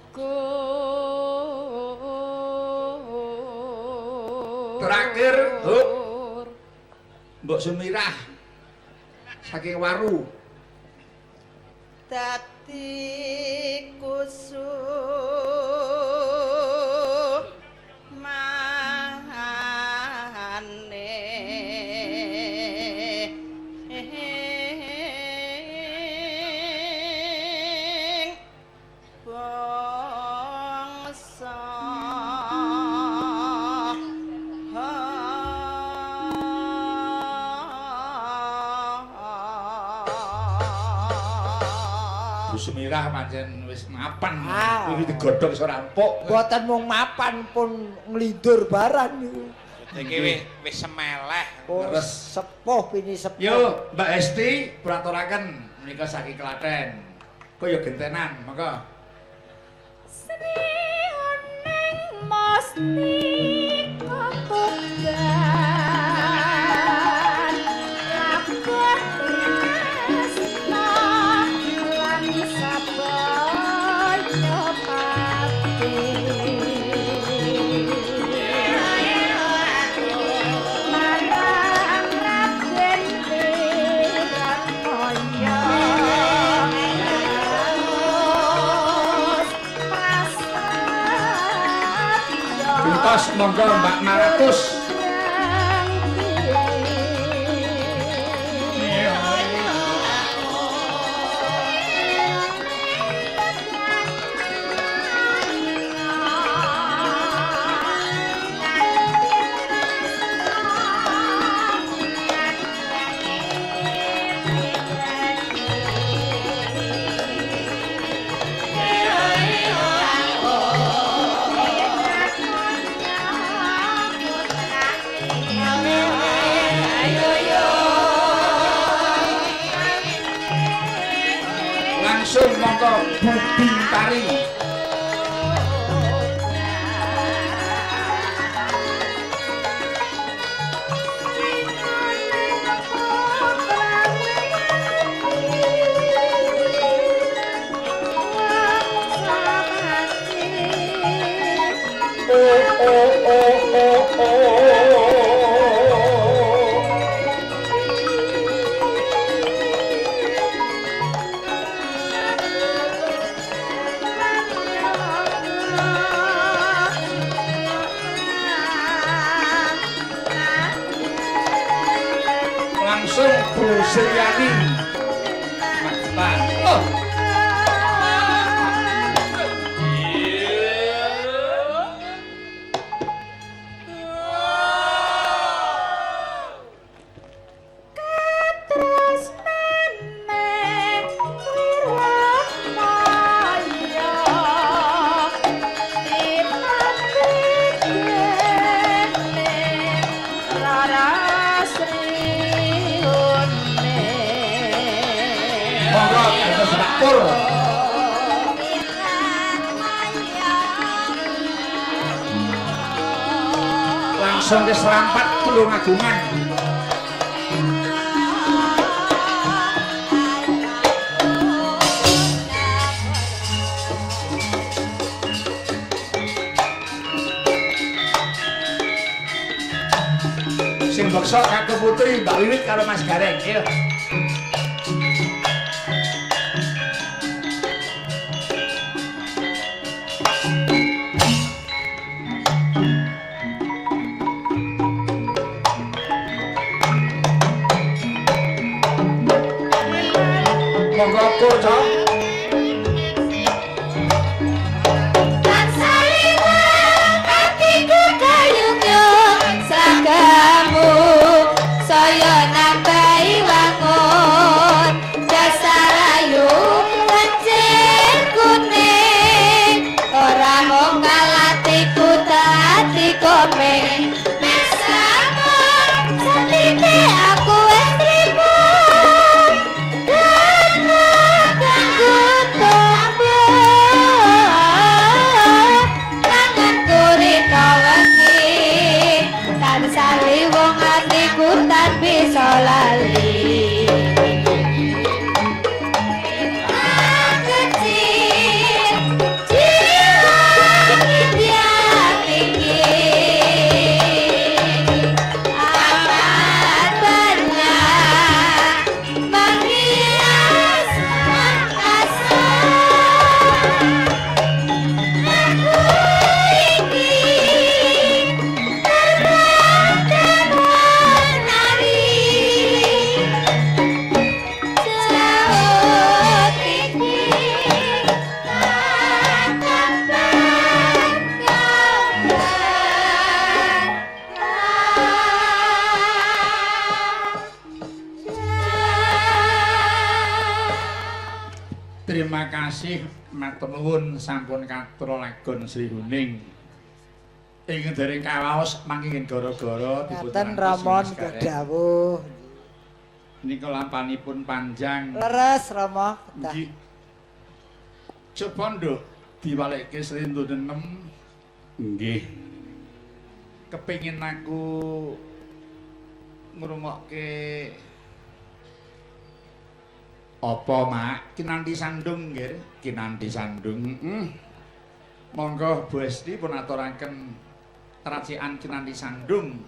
Terakhir, Huk. Mbok Sumirah saking Waru. Dadi kusumane bangsa. Sumirah pancen wis mapan. Kuwi digodhog iso rampuk. Mboten mung mapan pun nglindur barang niku. Iki wis semeleh. Terus sepuh pini sepuh. Yo, Mbak Esti praturaken menika saking Klaten. Kok yo gentenan, monggo. Sri oning mustika tugan lakuh tresna lan sabaya pati marang Raden Wiratmaya Tuntas monggo Mbak Maratus. Langsung monggo Bu Bintari. Langsung Bu Sriani. Magetan. Oh. Monggo dados Pak Pur. Langsung ke Serampat Tulungagungan. Sing beksa Kakung Putri Mbak Wiwit karo Mas Gareng. Ayo. Monggo Cok. Saya nambahi wangun dasar ayu lencir kuning ora mung kalatiku dadi komeng mesamo satine aku wis trimo ganggu tombo tanganku rika wengi tansah wong atiku tan bisa lali. Kecil jiwa tinggi. Terima kasih matur nuwun sampun katur lagon Sri Huning. Ingkang dereng kawaos mangke gara-gara dipun Ngaten Rama niku dawuh. Nika lampanipun panjang. Leres Rama. Nggih. Coba nduk diwalekke slindu 6. Nggih. Kepengin aku ngrungokke apa, Mak? Kinanti sandung nggih, kinanti sandung. Heeh. Monggo Bu Esti pun aturaken racikan kinanti sandung.